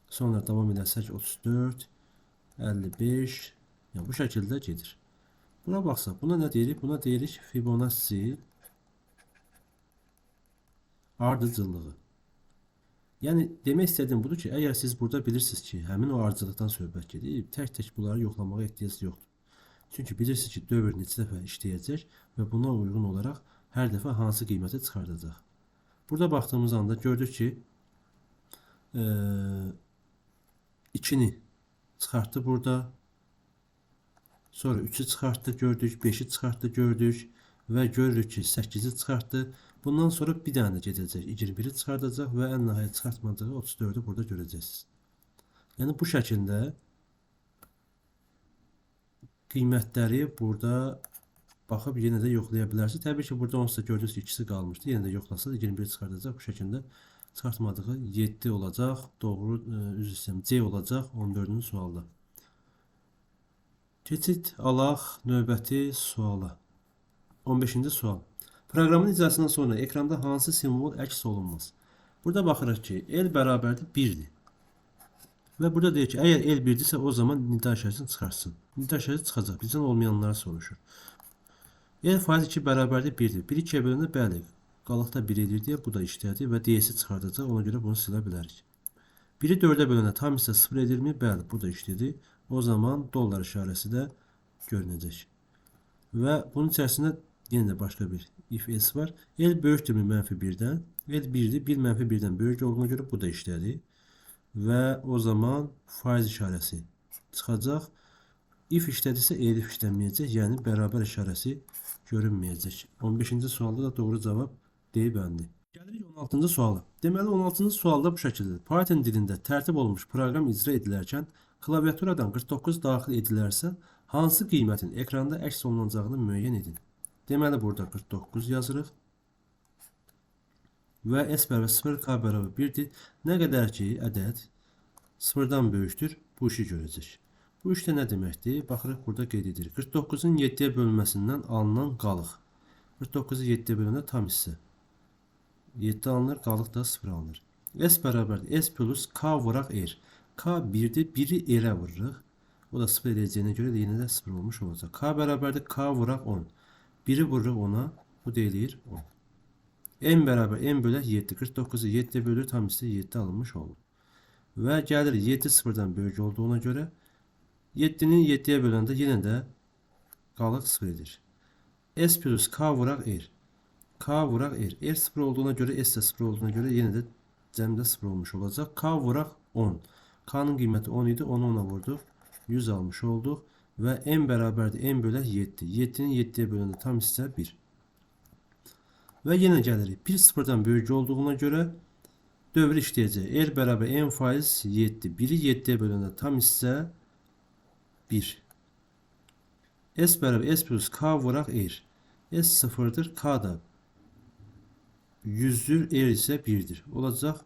Sonra davam eləsək 34, 55. Yəni bu şəkildə gedir. Buna baxsaq, buna nə deyirik? Buna deyirik Fibonacci ardıcıllığı. Yəni demək istədiyim budur ki, əgər siz burada bilirsiniz ki, həmin o ardıcıllıqdan söhbət gedir, tək-tək bunları yoxlamağa ehtiyac yoxdur. Çünki bilirsiniz ki, dövr neçə dəfə işləyəcək və buna uyğun olaraq hər dəfə hansı qiyməti çıxardacaq. Burada baxdığımız anda gördük ki, 2-ni çıxartdı burada. Sonra 3-ü çıxartdı, gördük, 5-i çıxartdı, gördük və görürük ki, 8-i çıxartdı. Bundan sonra bir dənə də gedəcək, 21-i çıxardacaq və ən nəhayət çıxartmadığı 34-ü burada görəcəksiniz. Yəni bu şəkildə Qiymətləri burada baxıb yenə də yoxlaya bilərsiniz. Təbii ki, burada onsuz da gördüyünüz ki, ikisi qalmışdı. Yenə də yoxlasa da 21 çıxardacaq. Bu şəkildə çıxartmadığı 7 olacaq. Doğru, üzr istəyirəm, C olacaq 14-cü sualda. Keçid alaq növbəti suala. 15-ci sual. Proqramın icrasından sonra ekranda hansı simvol əks olunmaz? Burada baxırıq ki, L bərabərdir 1-dir. Və burada deyir ki, əgər L 1-dirsə o zaman nida işarəsini çıxarsın. Nida işarəsi çıxacaq. Bizdən olmayanları soruşur. L faiz 2 bərabərdir 1-dir. 1-i 2-yə böləndə bəli, qalıqda 1 edir deyə bu da işlədir və D-si çıxardacaq. Ona görə bunu silə bilərik. 1-i 4-ə böləndə tam hissə 0 edirmi? Bəli, bu da işlədi. O zaman dollar işarəsi də görünəcək. Və bunun içərisində yenə də başqa bir if else var. L böyükdürmü mənfi 1-dən? L 1-dir. 1 mənfi 1-dən böyük olduğuna görə bu da işlədi. Və o zaman faiz işarəsi çıxacaq. If işlədirsə elif işlənməyəcək. Yəni bərabər işarəsi görünməyəcək. 15-ci sualda da doğru cavab D bəndi. Gəlirik 16-cı suala. Deməli 16-cı sualda bu şəkildədir. Python dilində tərtib olunmuş proqram icra edilərkən klaviaturadan 49 daxil edilərsə, hansı qiymətin ekranda əks olunacağını müəyyən edin. Deməli burada 49 yazırıq. Və S bərabər 0, K bərabər 1-dir. Nə qədər ki ədəd 0-dan böyükdür, bu işi görəcək. Bu işdə nə deməkdir? Baxırıq burada qeyd edirik. 49-un 7-yə bölünməsindən alınan qalıq. 49-u 7-yə böləndə tam hissə. 7 alınır, qalıq da 0 alınır. S bərabərdir. S plus K vuraq R. K 1-dir, 1-i R-ə vururuq. O da 0 eləyəcəyinə görə də yenə də 0 olmuş olacaq. K bərabərdir. K vuraq 10. 1-i vururuq 10-a, bu da eləyir 10. M bərabər M bölək 7. 49-u 7-yə bölür, tam hissə 7 alınmış oldu. Və gəlir 7 sıfırdan böyük olduğuna görə 7-nin 7-yə böləndə yenə də qalıq 0 edir. S plus K vuraq R. K vuraq R. R 0 olduğuna görə, S də 0 olduğuna görə yenə də cəmdə 0 olmuş olacaq. K vuraq 10. K'nın qiyməti 10 idi. 10-u 10-a vurduq. 100 almış olduq. Və M bərabərdir. M bölək 7. 7-nin 7-yə böləndə tam hissə 1. Və yenə gəlirik. 1 sıfırdan böyük olduğuna görə dövr işləyəcək. R bərabər M faiz 7. 1-i 7-yə böləndə tam hissə 1. S bərabər S plus K vuraq R. S 0-dır. K da 100-dür. R isə 1-dir. Olacaq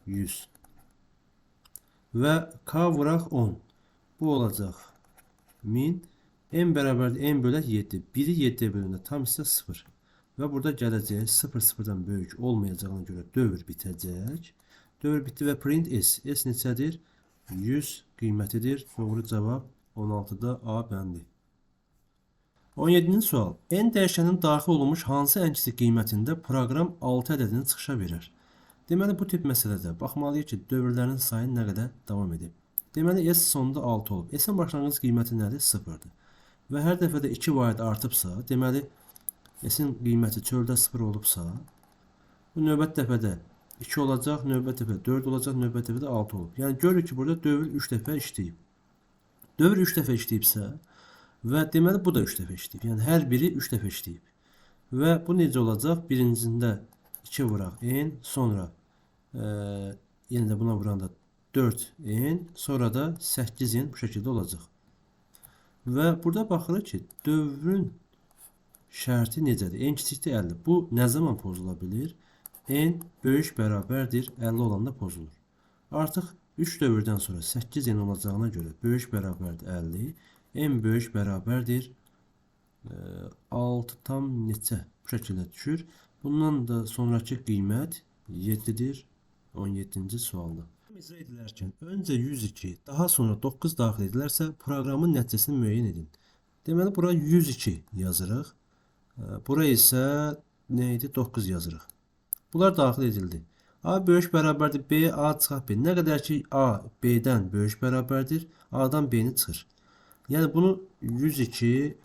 100. Və K vuraq 10. Bu olacaq 1000. M bərabərdir M bölək 7. 1-i 7-yə böləndə tam hissə 0. Və burada gələcək 0 sıfırdan böyük olmayacağına görə dövr bitəcək. Dövr bitdi və print S. S neçədir? 100 qiymətidir. Doğru cavab 16-da A bəndi. 17-ci sual. N dəyişənin daxil olunmuş hansı ən kiçik qiymətində proqram 6 ədədini çıxışa verər? Deməli, bu tip məsələdə baxmalıyıq ki, dövrlərin sayı nə qədər davam edib. Deməli, S sonunda 6 olub. S-in başlanğıc qiyməti nədir? 0-dır. Və hər dəfədə 2 vahid artıbsa, deməli, S-in qiyməti çöldə 0 olubsa, bu növbət dəfədə 2 olacaq, növbət dəfədə 4 olacaq, növbət dəfədə 6 olub. Yəni, görürük ki, burada dövr 3 dəfə işləyib. Dövr 3 dəfə işləyibsə və deməli, bu da 3 dəfə işləyib. Yəni, hər biri 3 dəfə işləyib. Və bu necə olacaq? Birincisində 2 vuraq n, sonra yenə də buna vuranda 4n, sonra da 8n bu şəkildə olacaq. Və burada baxırıq ki, dövrün şərti necədir? N kiçikdir 50. Bu nə zaman pozula bilir? N böyük bərabərdir 50 olanda pozulur. Artıq 3 dövrdən sonra 8n olacağına görə böyük bərabərdir 50. N böyük bərabərdir 6 tam neçə bu şəkildə düşür. Bundan da sonraki qiymət 7-dir 17-ci sualda. İcra edilərkən öncə 102, daha sonra 9 daxil edilərsə proqramın nəticəsini müəyyən edin. Deməli, bura 102 yazırıq. Bura isə nə idi? 9 yazırıq. Bunlar daxil edildi. A böyük bərabərdir B, A çıxaq B. Nə qədər ki A B-dən böyük bərabərdir, A-dan B-ni çıxır. Yəni bunu 102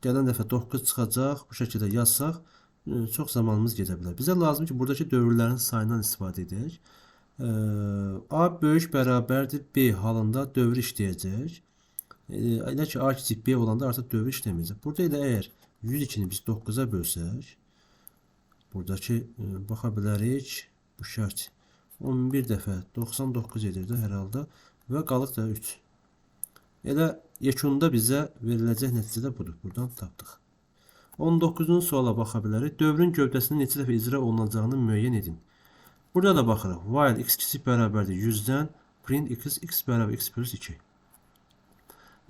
gələn dəfə 9 çıxacaq. Bu şəkildə yazsaq çox zamanımız gedə bilər. Bizə lazım ki, buradakı dövrlərin sayından istifadə edək. A böyük bərabərdir B halında dövr işləyəcək. Elə ki A kiçik B olanda artıq dövr işləməyəcək. Burada elə əgər 102-ni biz 9-a bölsək, buradakı baxa bilərik, bu şərt 11 dəfə 99 edir də hər halda və qalıq da 3. Elə yekunda bizə veriləcək nəticə də budur. Buradan tapdıq. 19-cu suala baxa bilərik. Dövrün gövdəsinin neçə dəfə icra olunacağını müəyyən edin. Burada da baxırıq. While x kiçik bərabərdir 100-dən print x, x bərabər x plus 2.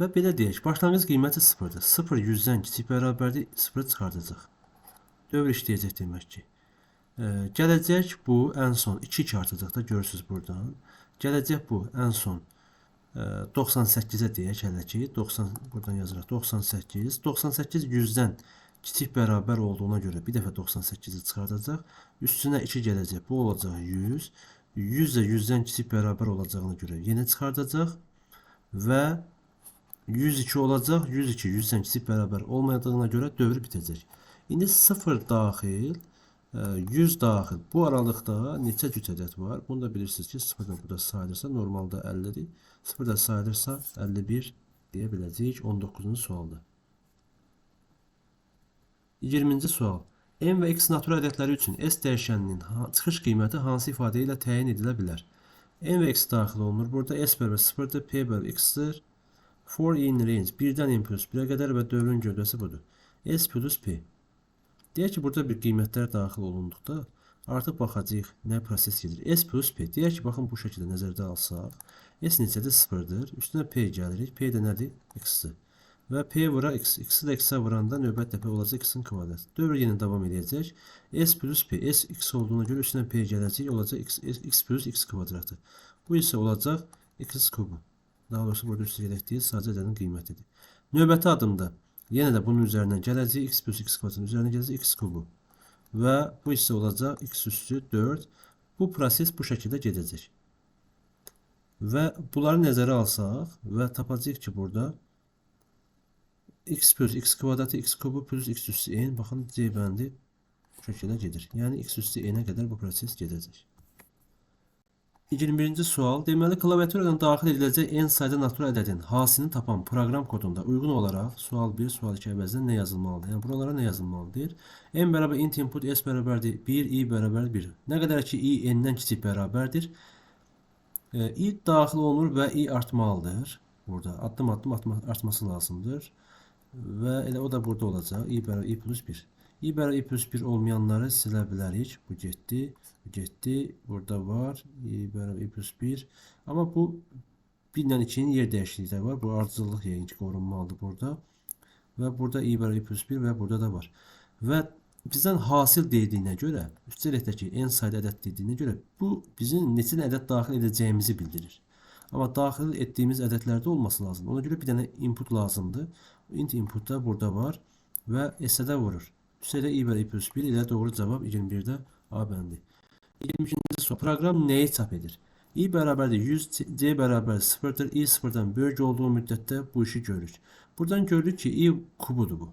Və belə deyək, başlanğıc qiyməti 0-dır. 0 100-dən kiçik bərabərdir, 0-ı çıxardacaq. Dövr işləyəcək demək ki. Gələcək bu ən son 2 artacaq da görürsünüz buradan. Gələcək bu ən son 98-ə deyək hələ ki, 90 buradan yazırıq 98. 98 100-dən kiçik bərabər olduğuna görə bir dəfə 98-i çıxardacaq. Üstünə 2 gələcək. Bu olacaq 100. 100 də 100-dən kiçik bərabər olacağına görə yenə çıxardacaq və 102 olacaq. 102 100-dən kiçik bərabər olmadığına görə dövr bitəcək. İndi 0 daxil, 100 daxil. Bu aralıqda neçə cüt ədəd var? Bunu da bilirsiniz ki, 0-dan burada sayılırsa normalda 50-dir. 0-da sayılırsa 51 deyə biləcəyik 19-cu sualda. 20-ci sual. M və X natural ədədləri üçün S dəyişəninin çıxış qiyməti hansı ifadə ilə təyin edilə bilər? M və X daxil olunur. Burada S bərabər 0-dır, P bərabər X-dir. For in range 1-dən M plus 1-ə qədər və dövrün gövdəsi budur. S plus P. Deyək ki, burada bir qiymətlər daxil olunduqda artıq baxacağıq nə proses gedir. S plus P. Deyək ki, baxın bu şəkildə nəzərdə alsaq. S neçədir? 0-dır. Üstünə P gəlirik. P də nədir? X-dir. Və P vura X. X-i də X-ə vuranda növbət dəfə olacaq X-in kvadratı. Dövr yenə davam edəcək. S plus P. S X olduğuna görə üstünə P gələcək. Olacaq X, X plus X kvadratı. Bu isə olacaq X kubu. Daha doğrusu burada üstə gedək deyil, sadəcə ədədin qiymətidir. Növbəti addımda yenə də bunun üzərindən gələcək X plus X kvadratının üzərinə gələcək X kubu. Və bu isə olacaq X üstü 4. Bu proses bu şəkildə gedəcək. Və bunları nəzərə alsaq və tapacağıq ki, burada x plus x kvadratı x kubu plus x üstü n. Baxın, C bəndi bu şəkildə gedir. Yəni x üstü n-ə qədər bu proses gedəcək. 21-ci sual. Deməli, klaviaturadan daxil ediləcək n sayda natural ədədin hasilini tapan proqram kodunda uyğun olaraq sual 1, sual 2 əvəzinə nə yazılmalıdır? Yəni buralara nə yazılmalıdır? M bərabər int input s bərabərdir 1, i bərabər 1. Nə qədər ki i n-dən kiçik bərabərdir, i daxil olunur və i artmalıdır. Burada addım-addım artması lazımdır. Və elə o da burada olacaq. I bərabər i plus 1. I bərabər i plus 1 olmayanları silə bilərik. Bu getdi, bu getdi. Burada var. I bərabər i plus 1. Amma bu 1 ilə 2-nin yer dəyişikliyi də var. Bu ardıcıllıq yəqin ki qorunmalıdır burada. Və burada i bərabər i plus 1 və burada da var. Və bizdən hasil dediyinə görə, üstəlik də ki n sayda ədəd dediyinə görə bu bizim neçə ədəd daxil edəcəyimizi bildirir. Amma daxil etdiyimiz ədədlərdə olması lazımdır. Ona görə bir dənə input lazımdır. Int input da burada var və S-ə də vurur. Üstəlik i bərabər i plus 1 ilə doğru cavab 21-də A bəndi. 22-ci sual. Proqram nəyi çap edir? I bərabərdir 100, C bərabər 0-dır. I 0-dan böyük olduğu müddətdə bu işi görürük. Buradan görürük ki, I kubudur bu.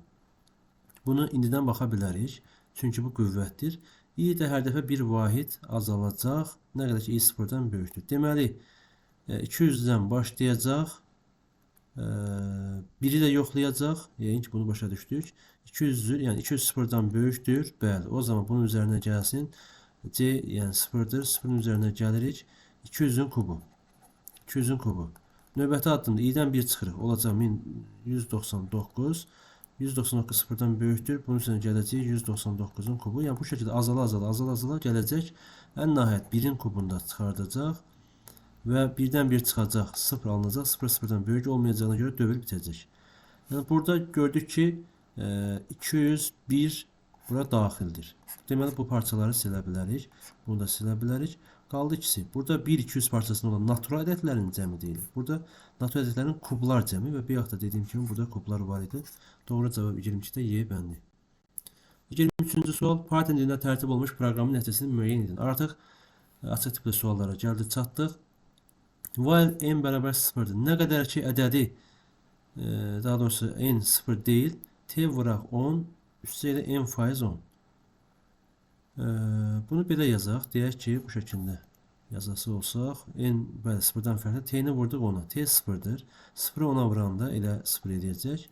Bunu indidən baxa bilərik. Çünki bu qüvvətdir. I də hər dəfə bir vahid azalacaq. Nə qədər ki, I 0-dan böyükdür. Deməli, 200-dən başlayacaq. Biri də yoxlayacaq. Yəqin ki, bunu başa düşdük. 200-dür, yəni 200 sıfırdan böyükdür. Bəli, o zaman bunun üzərinə gəlsin. C, yəni 0-dır. 0-ın üzərinə gəlirik. 200-ün kubu. 200-ün kubu. Növbəti addımda i-dən 1 çıxırıq. Olacaq 1199. 199 sıfırdan böyükdür. Bunun üzərinə gələcək 199-un kubu. Yəni bu şəkildə azala-azala, azala-azala gələcək. Ən nəhayət 1-in kubunda çıxardacaq. Və 1-dən 1 çıxacaq, 0 alınacaq. 0 sıfırdan böyük olmayacağına görə dövr bitəcək. Yəni burada gördük ki, 201 bura daxildir. Deməli bu parçaları silə bilərik. Bunu da silə bilərik. Qaldı ikisi. Burada 1-200 parçasında olan natural ədədlərin cəmi deyilir. Burada natural ədədlərin kublar cəmi və bayaq da dediyim kimi burada kublar var idi. Doğru cavab 22-də Y bəndi. 23-cü sual. Python dilində tərtib olunmuş proqramın nəticəsini müəyyən edin. Artıq açıq tipli suallara gəldik, çatdıq. While n bərabər 0-dır. Nə qədər ki ədədi, daha doğrusu n 0 deyil, t vuraq 10, üstə ilə n faiz 10. Bunu belə yazaq. Deyək ki, bu şəkildə yazası olsaq, n bəli 0-dan fərqli, t-ni vurduq 10-a. T 0-dır. 0-ı 10-a vuranda elə 0 eləyəcək.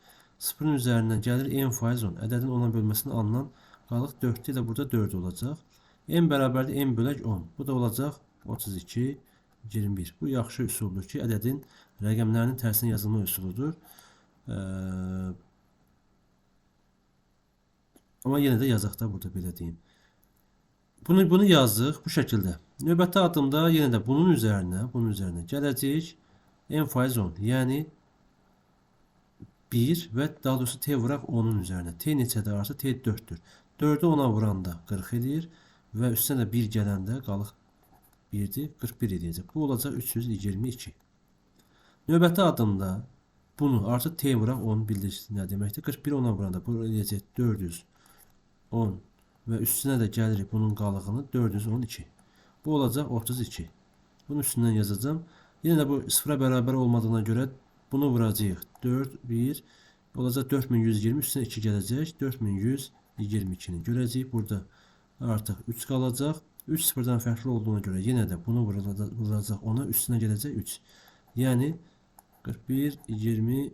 0-ın üzərindən gəlir n faiz 10. Ədədin 10-a bölməsinin alınan qalıq 4-dür ilə burada 4 olacaq. N bərabərdir n bölək 10. Bu da olacaq 32 21. Bu yaxşı üsuldur ki, ədədin rəqəmlərinin tərsinə yazılma üsuludur. Amma yenə də yazaq da burada belə deyim. Bunu yazdıq bu şəkildə. Növbəti addımda yenə də bunun üzərinə gələcəyik. N faiz 10, yəni 1 və daha doğrusu T vuraq 10-un üzərinə. T neçədir artıq? T 4-dür. 4-ü 10-a vuranda 40 edir və üstünə də 1 gələndə qalıq 1-dir, 41 edəcək. Bu olacaq 322. Növbəti addımda bunu artıq T vuraq 10 bildirir nə deməkdir? 41 10-a vuranda bu eləyəcək 410 və üstünə də gəlirik bunun qalığını 412. Bu olacaq 32. Bunun üstündən yazacağım. Yenə də bu sıfıra bərabər olmadığına görə bunu vuracağıq. 4, 1 olacaq 4120, üstünə 2 gələcək. 4122-ni görəcəyik. Burada artıq 3 qalacaq. 3 sıfırdan fərqli olduğuna görə yenə də bunu vuracaq ona, üstünə gələcək 3. Yəni 41, 22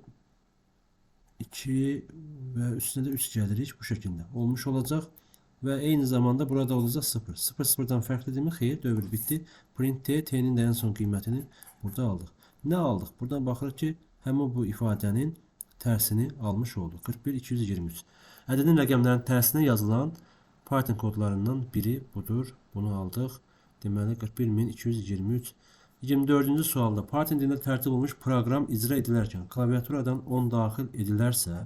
və üstünə də 3 gəlirik bu şəkildə. Olmuş olacaq. Və eyni zamanda burada olacaq 0. 0 sıfırdan fərqlidirmi? Xeyr, dövr bitdi. Print T, T-nin də ən son qiymətini burada aldıq. Nə aldıq? Buradan baxırıq ki, həmin bu ifadənin tərsini almış olduq. 41, 223. Ədədin rəqəmlərinin tərsinə yazılan Python kodlarından biri budur. Bunu aldıq. Deməli, 41223. 24-cü sualda Python dilində tərtib olunmuş proqram icra edilərkən klaviaturadan 10 daxil edilərsə,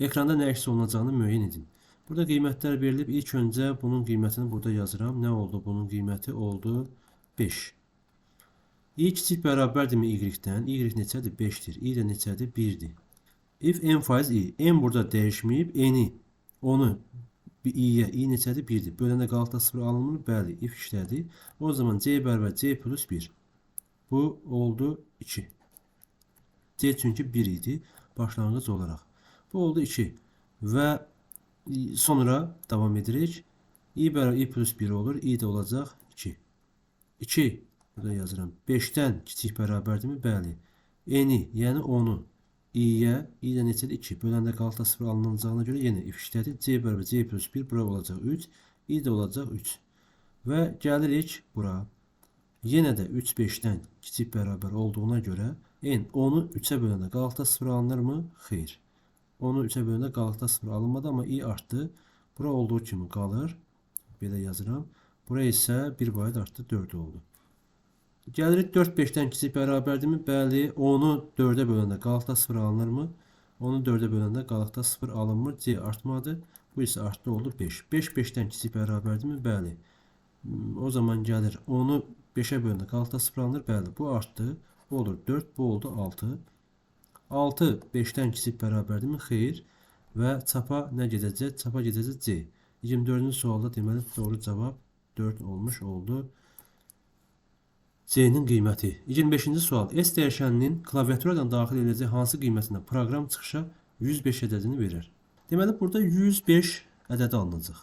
ekranda nə əks olunacağını müəyyən edin. Burada qiymətlər verilib. İlk öncə bunun qiymətini burada yazıram. Nə oldu? Bunun qiyməti oldu 5. I kiçik bərabərdirmi Y-dən? Y neçədir? 5-dir. I də neçədir? 1-dir. If n faiz i. N burada dəyişməyib. N-i, onu i-yə, i neçədir? 1-dir. Böləndə qalıqda 0 alınmır. Bəli, if işlədi. O zaman c bərabər c plus 1. Bu oldu 2. C çünki 1 idi başlanğıc olaraq. Bu oldu 2. Və sonra davam edirik. I bərabər i plus 1 olur. I də olacaq 2. 2 burada yazıram. 5-dən kiçik bərabərdirmi? Bəli. N-i, yəni 10-u i-yə, i də neçədir? 2. Böləndə qalıqda 0 alınacağına görə yenə if işlədi. C bərabər c plus 1 bura olacaq 3. I də olacaq 3. Və gəlirik bura. Yenə də 3 5-dən kiçik bərabər olduğuna görə n 10-u 3-ə böləndə qalıqda 0 alınırmı? Xeyr. 10-u 3-ə böləndə qalıqda 0 alınmadı, amma i artdı. Bura olduğu kimi qalır. Belə yazıram. Bura isə 1 vahid artdı, 4 oldu. Gəlirik 4 5-dən kiçik bərabərdirmi? Bəli. 10-u 4-ə böləndə qalıqda 0 alınırmı? 10-u 4-ə böləndə qalıqda 0 alınmır. C artmadı. Bu isə artdı, oldu 5. 5 5-dən kiçik bərabərdirmi? Bəli. O zaman gəlir 10-u 5-ə böləndə qalıqda 0 alınır. Bəli. Bu artdı. Bu olur 4. Bu oldu 6. 6 5-dən kiçik bərabərdirmi? Xeyr. Və çapa nə gedəcək? Çapa gedəcək C. 24-cü sualda deməli doğru cavab 4 olmuş oldu. C-nin qiyməti. 25-ci sual. S dəyişəninin klaviaturadan daxil ediləcək hansı qiymətinə proqram çıxışa 105 ədədini verir? Deməli, burada 105 ədədi alınacaq.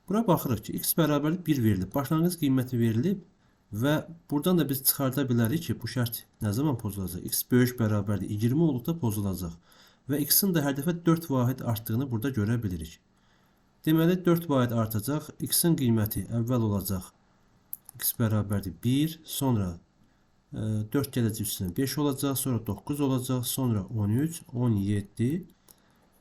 Bura baxırıq ki, x bərabərlik 1 verilib. Başlanğıc qiyməti verilib və buradan da biz çıxarda bilərik ki, bu şərt nə zaman pozulacaq? X böyük bərabərdir 20 olduqda pozulacaq. Və x-in də hər dəfə 4 vahid artdığını burada görə bilirik. Deməli, 4 vahid artacaq. X-in qiyməti əvvəl olacaq. X bərabərdir 1, sonra 4 gələcək üstünə 5 olacaq, sonra 9 olacaq, sonra 13, 17,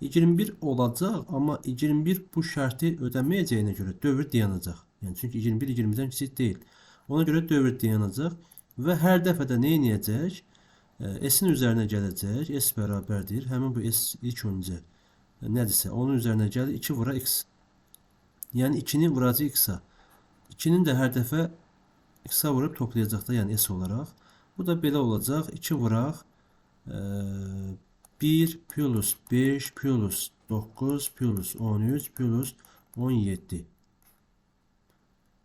21 olacaq, amma 21 bu şərti ödəməyəcəyinə görə dövr dayanacaq. Yəni, çünki 21 20-dən kiçik deyil. Ona görə dövr dayanacaq və hər dəfə də nə edəcək? S-in üzərinə gələcək, S bərabərdir. Həmin bu S ilk öncə nədirsə, onun üzərinə gəlir 2 vura X. Yəni, 2-ni vuracaq X-a. 2-nin də hər dəfə X-a vurub toplayacaq da, yəni S olaraq. Bu da belə olacaq. 2 vuraq 1 plus 5 plus 9 plus 13 plus 17.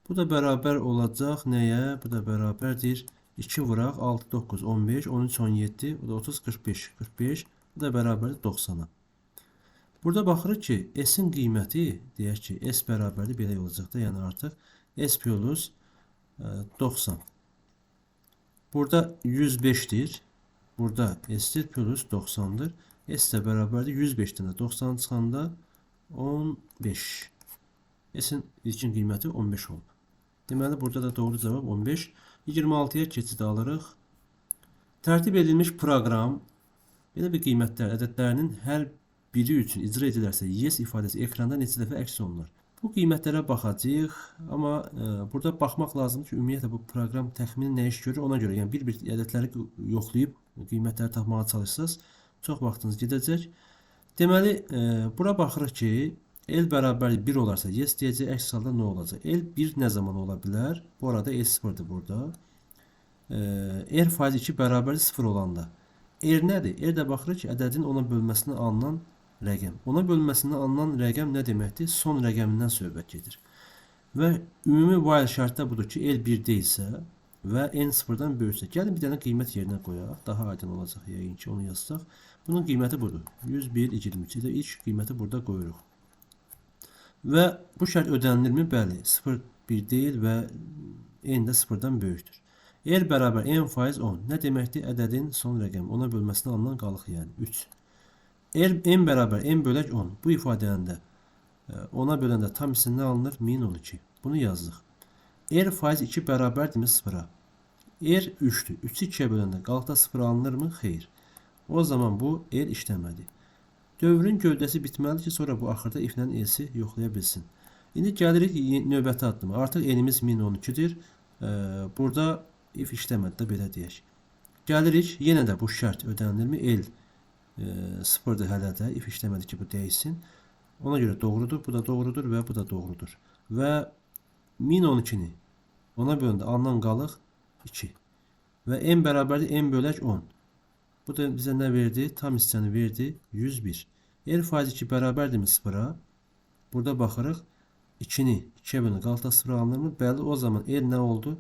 Bu da bərabər olacaq nəyə? Bu da bərabərdir. 2 vuraq 6, 9, 15, 13, 17, bu da 30, 45. 45, bu da bərabərdir 90-a. Burada baxırıq ki, S-in qiyməti, deyək ki, S bərabərdir belə olacaq da, yəni artıq S plus 90. Burada 105-dir. Burada S-dir plus 90-dır. S də bərabərdir 105-dən də 90 çıxanda 15. S-in ilkin qiyməti 15 olub. Deməli, burada da doğru cavab 15. 26-ya keçid alırıq. Tərtib edilmiş proqram belə bir qiymətlər ədədlərinin hər biri üçün icra edilərsə, yes ifadəsi ekranda neçə dəfə əks olunur? Bu qiymətlərə baxacağıq, amma burada baxmaq lazımdır ki, ümumiyyətlə bu proqram təxmini nə iş görür ona görə. Yəni bir-bir ədədləri yoxlayıb qiymətləri tapmağa çalışsaz, çox vaxtınız gedəcək. Deməli, bura baxırıq ki, L bərabər 1 olarsa yes deyəcək, əks halda nə olacaq? L 1 nə zaman ola bilər? Bu arada L 0-dır burada. R faiz 2 bərabər 0 olanda. R nədir? R də baxırıq ki, ədədin ona bölməsinə alınan rəqəm. Ona bölməsinə alınan rəqəm nə deməkdir? Son rəqəmindən söhbət gedir. Və ümumi while şərtdə budur ki, L 1 deyilsə və N 0-dan böyüksə. Gəlin bir dənə qiymət yerinə qoyaq. Daha aydın olacaq yəqin ki, onu yazsaq. Bunun qiyməti budur. 101, 23. Elə ilk qiyməti burada qoyuruq. Və bu şərt ödənilirmi? Bəli. 0, 1 deyil və N də 0-dan böyükdür. R bərabər N faiz 10. Nə deməkdir? Ədədin son rəqəmi. Ona bölməsinə alınan qalıq, yəni 3. R, N bərabər N bölək 10. Bu ifadəni də 10-a böləndə tam hissə nə alınır? 1012. Bunu yazdıq. R faiz 2 bərabərdirmi 0-a? R 3-dür. 3-ü 2-yə böləndə qalıqda 0 alınırmı? Xeyr. O zaman bu R işləmədi. Dövrün gövdəsi bitməlidir ki, sonra bu axırda if-lə else-i yoxlaya bilsin. İndi gəlirik növbəti addıma. Artıq n-imiz 1012-dir. Burada if işləmədi də belə deyək. Gəlirik, yenə də bu şərt ödənilirmi? L 0-dır hələ də. If işləmədi ki, bu dəyişsin. Ona görə doğrudur, bu da doğrudur və bu da doğrudur. Və 1012-ni ona böləndə alınan qalıq 2. Və n bərabərdir n bölək 10. Bu da bizə nə verdi? Tam hissəni verdi 101. R faiz 2 bərabərdirmi 0-a? Burada baxırıq. 2-ni 2-yə böləndə qalıqda 0 alınırmı? Bəli, o zaman L nə oldu?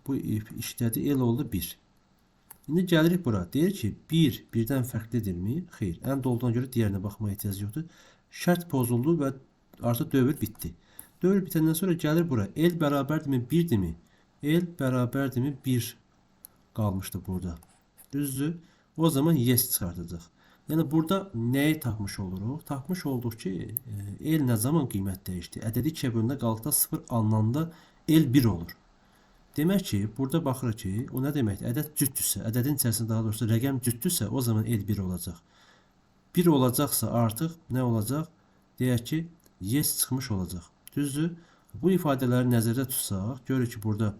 Bu if işlədi. L oldu 1. İndi gəlirik bura. Deyir ki, 1 birdən fərqlidirmi? Xeyr. Ən olduğuna görə digərinə baxmağa ehtiyac yoxdur. Şərt pozuldu və artıq dövr bitdi. Dövr bitəndən sonra gəlir bura. L bərabərdirmi 1-dirmi? L bərabərdirmi 1 qalmışdı burada. Düzdür? O zaman yes çıxardacaq. Yəni burada nəyi tapmış oluruq? Tapmış olduq ki, L nə zaman qiymət dəyişdi? Ədədi 2-yə böləndə qalıqda 0 alınanda L 1 olur. Demək ki, burada baxırıq ki, o nə deməkdir? Ədəd cütdürsə, ədədin içərisində daha doğrusu rəqəm cütdürsə, o zaman L 1 olacaq. 1 olacaqsa artıq nə olacaq? Deyək ki, yes çıxmış olacaq. Düzdür? Bu ifadələri nəzərdə tutsaq, görürük ki, burada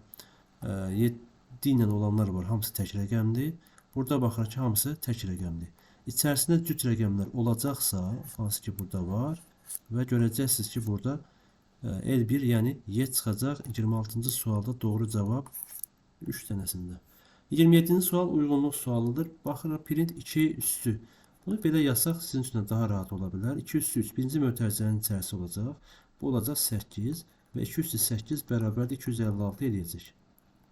7 ilə olanlar var, hamısı tək rəqəmdir. Burada baxırıq ki, hamısı tək rəqəmdir. İçərisində cüt rəqəmlər olacaqsa, hansı ki burada var və görəcəksiniz ki, burada L1, yəni Y çıxacaq. 26-cı sualda doğru cavab 3 dənəsində. 27-ci sual uyğunluq sualıdır. Baxırıq, print 2 üstü. Bunu belə yazsaq sizin üçün də daha rahat ola bilər. 2 üstü 3 birinci mötərizənin içərisi olacaq. Bu olacaq 8 və 2 üstü 8 bərabərdir 256 eləyəcək.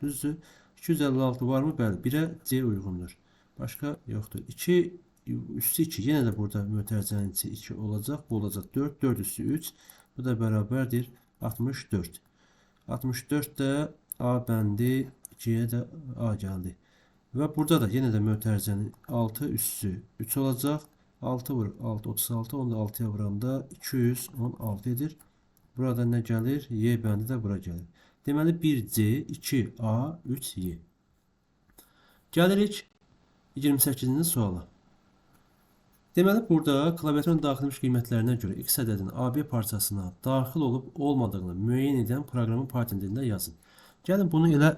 Düzdür? 256 varmı? Bəli. 1-ə C uyğundur. Başqa yoxdur. 2 üstü 2. Yenə də burada mötərizənin içi 2 olacaq. Bu olacaq 4. 4 üstü 3. Bu da bərabərdir 64. 64 də A bəndi 2-yə də A gəldi. Və burada da yenə də mötərizənin 6 üstü 3 olacaq. 6 vur 6 36. Onu da 6-ya vuranda 216 edir. Burada nə gəlir? Y bəndi də bura gəlir. Deməli 1C, 2A, 3Y. Gəlirik 28-ci suala. Deməli burada klaviaturun daxil edilmiş qiymətlərinə görə X ədədinin AB parçasına daxil olub olmadığını müəyyən edən proqramın Python dilində yazın. Gəlin bunu elə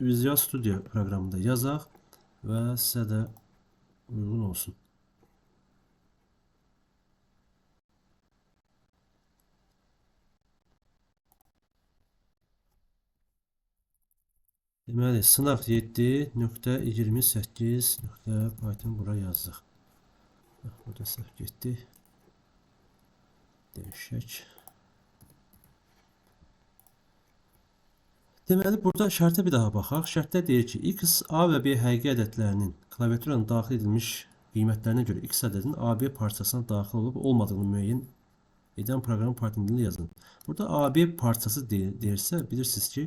Visual Studio proqramında yazaq və sizə də uyğun olsun. Deməli, sınaq 7.28.python bura yazdıq. Burada səhv getdi. Dəyişək. Deməli, burada şərtə bir daha baxaq. Şərtdə deyir ki, X, A və B həqiqi ədədlərinin klaviaturanın daxil edilmiş qiymətlərinə görə X ədədinin AB parçasına daxil olub olmadığını müəyyən edən proqramın Python dilində yazın. Burada AB parçası deyirsə, bilirsiniz ki,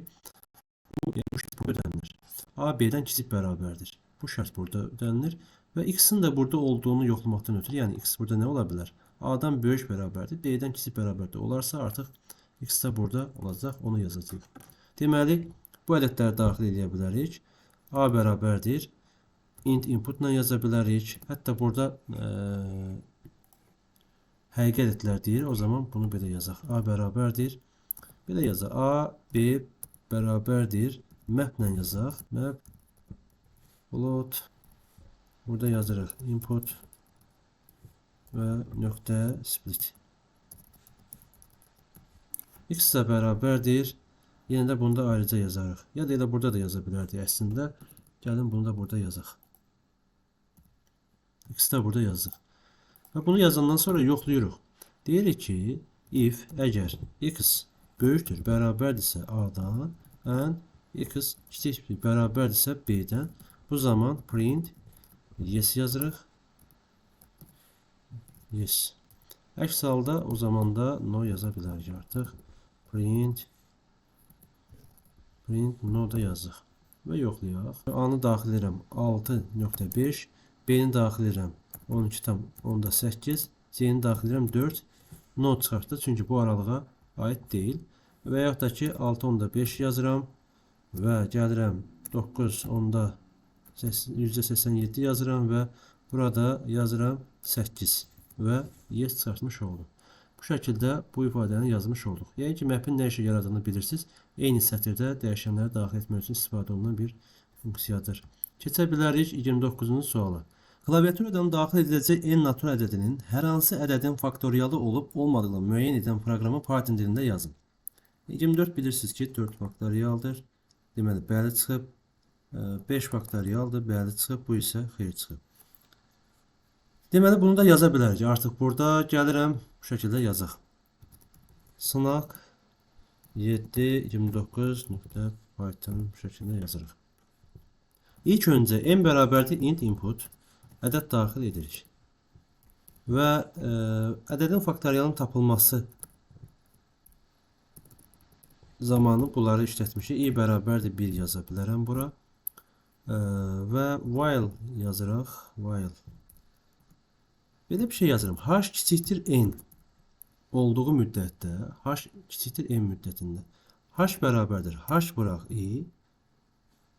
bu şərt burada ödənilir. A, B-dən kiçik bərabərdir. Bu şərt burada ödənilir və X-in də burada olduğunu yoxlamaqdan ötürü, yəni X burada nə ola bilər? A-dan böyük bərabərdir, B-dən kiçik bərabərdir. Olarsa artıq X də burada olacaq, onu yazacağıq. Deməli, bu ədədləri daxil edə bilərik. A bərabərdir. Int input ilə yaza bilərik. Hətta burada həqiqi ədədlər deyir. O zaman bunu belə yazaq. A bərabərdir. Belə yazaq. A, B bərabərdir. Map ilə yazaq. Map float. Burada yazırıq. Input və nöqtə split. X də bərabərdir. Yenə də bunu da ayrıca yazarıq. Ya da elə burada da yaza bilərdik əslində. Gəlin bunu da burada yazaq. X də burada yazdıq. Və bunu yazandan sonra yoxlayırıq. Deyirik ki, if əgər x böyükdür, bərabərdirsə A-dan, and x kiçikdir, bərabərdirsə B-dən, bu zaman print yes yazırıq. Yes. Əks halda o zaman da no yaza bilərik artıq. Print no da yazdıq. Və yoxlayaq. A-nı daxil edirəm 6.5, B-ni daxil edirəm 12.8, C-ni daxil edirəm 4. No çıxartdı, çünki bu aralığa aid deyil. Və yaxud da ki 6.5 yazıram və gəlirəm 9.87 yazıram və burada yazıram 8 və yes çıxartmış oldu. Bu şəkildə bu ifadəni yazmış olduq. Yəni ki, map'in nə işə yaradığını bilirsiniz. Eyni sətirdə dəyişənləri daxil etmək üçün istifadə olunan bir funksiyadır. Keçə bilərik 29-cu suala. Klaviaturadan daxil ediləcək n natural ədədinin hər hansı ədədin faktorialı olub olmadığını müəyyən edən proqramı Python dilində yazın. 24 bilirsiniz ki, 4 faktorialdır. Deməli, bəli çıxıb. 5 faktorialdır, bəli çıxıb. Bu isə xeyr çıxıb. Deməli, bunu da yaza bilərik. Artıq burada gəlirəm, bu şəkildə yazaq. Sınaq 7.29.python bu şəkildə yazırıq. İlk öncə n bərabərdir int input ədəd daxil edirik. Və ədədin faktorialının tapılması zamanı bunları işlətmişik. I bərabərdir 1 yaza bilərəm bura. Və while yazırıq. While. Belə bir şey yazıram. H kiçikdir n olduğu müddətdə, h kiçikdir n müddətində h bərabərdir h vuraq i,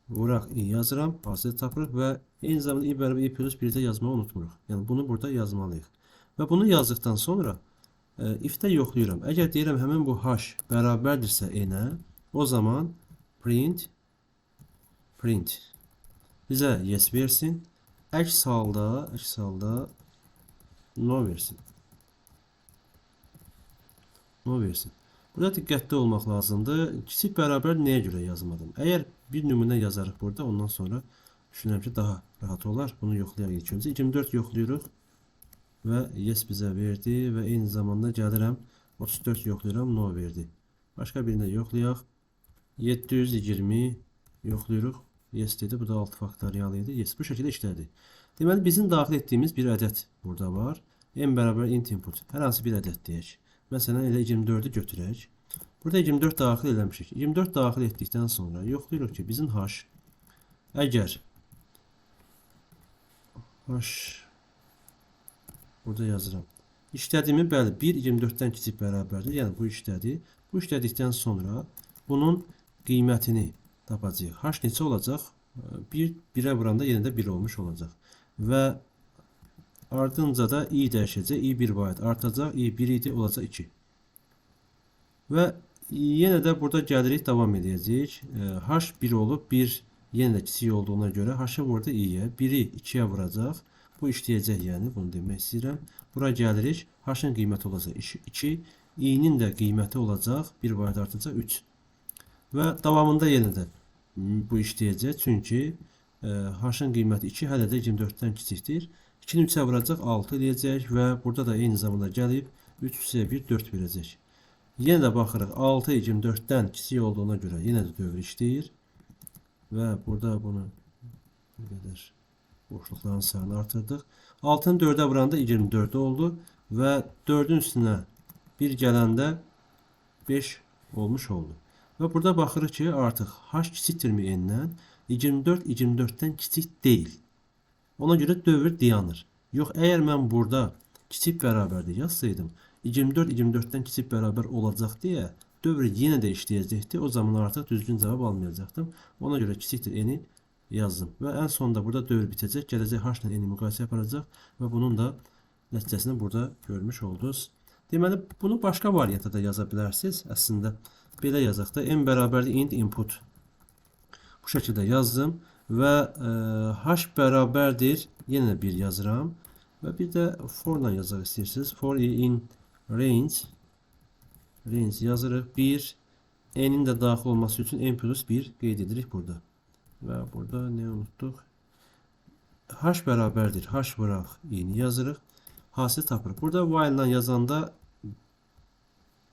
vuraq i yazıram, hasil tapırıq və eyni zamanda i bərabər i plus 1-də yazmağı unutmuruq. Yəni bunu burada yazmalıyıq. Və bunu yazdıqdan sonra if-də yoxlayıram. Əgər deyirəm həmin bu h bərabərdirsə n-ə, o zaman print bizə yes versin. Əks halda no versin. No versin. Burada diqqətli olmaq lazımdır. Kiçik bərabər nəyə görə yazmadım? Əgər bir nümunə yazarıq burada, ondan sonra düşünürəm ki, daha rahat olar. Bunu yoxlayaq ilk öncə. 24 yoxlayırıq və yes bizə verdi və eyni zamanda gəlirəm 34 yoxlayıram, no verdi. Başqa birini də yoxlayaq. 720 yoxlayırıq. Yes dedi. Bu da 6 faktorial idi. Yes, bu şəkildə işlədi. Deməli, bizim daxil etdiyimiz bir ədəd burada var. N bərabər int input. Hər hansı bir ədəd deyək. Məsələn, elə 24-ü götürək. Burada 24 daxil eləmişik. 24 daxil etdikdən sonra yoxlayırıq ki, bizim h əgər h burada yazıram. İşlədiyimi, bəli, 1 24-dən kiçik bərabərdir. Yəni, bu işlədi. Bu işlədikdən sonra bunun qiymətini tapacağıq. H neçə olacaq? 1, 1-ə vuranda yenə də 1 olmuş olacaq. Və ardınca da i dəyişəcək. I 1 vahid artacaq. I 1 idi, olacaq 2. Və yenə də burada gəlirik, davam edəcəyik. H 1 olub, 1 yenə də kiçik olduğuna görə H-ı vurdu i-yə, 1-i 2-yə vuracaq. Bu işləyəcək, yəni bunu demək istəyirəm. Bura gəlirik, H-ın qiyməti olacaq 2, i-nin də qiyməti olacaq, 1 vahid artacaq 3. Və davamında yenə də bu işləyəcək, çünki H-ın qiyməti 2 hələ də 24-dən kiçikdir. 2-ni 3-ə vuracaq, 6 eləyəcək və burada da eyni zamanda gəlib 3 3-ə 1, 4 verəcək. Yenə də baxırıq, 6 24-dən kiçik olduğuna görə yenə də dövr işləyir. Və burada bunu bu qədər boşluqların sayını artırdıq. 6-nı 4-ə vuranda 24 oldu və 4-ün üstünə 1 gələndə 5 olmuş oldu. Və burada baxırıq ki, artıq h kiçikdirmi n-dən? 24 24-dən kiçik deyil. Ona görə dövr dayanır. Yox, əgər mən burada kiçik bərabərdir yazsaydım, 24 24-dən kiçik bərabər olacaq deyə Dövr yenə də işləyəcəkdi. O zaman artıq düzgün cavab almayacaqdım. Ona görə kiçikdir n-i yazdım. Və ən sonunda burada dövr bitəcək. Gələcək h ilə n-i müqayisə aparacaq və bunun da nəticəsini burada görmüş oldunuz. Deməli, bunu başqa variantda da yaza bilərsiniz. Əslində, belə yazaq da n bərabərdir int input. Bu şəkildə yazdım və h bərabərdir, yenə 1 yazıram və bir də for ilə yazaq istəyirsiniz. For in range, range yazırıq. 1, n-in də daxil olması üçün n plus 1 qeyd edirik burada. Və burada nə unutduq? H bərabərdir, h vuraq i-ni yazırıq. Hasil tapırıq. Burada while ilə yazanda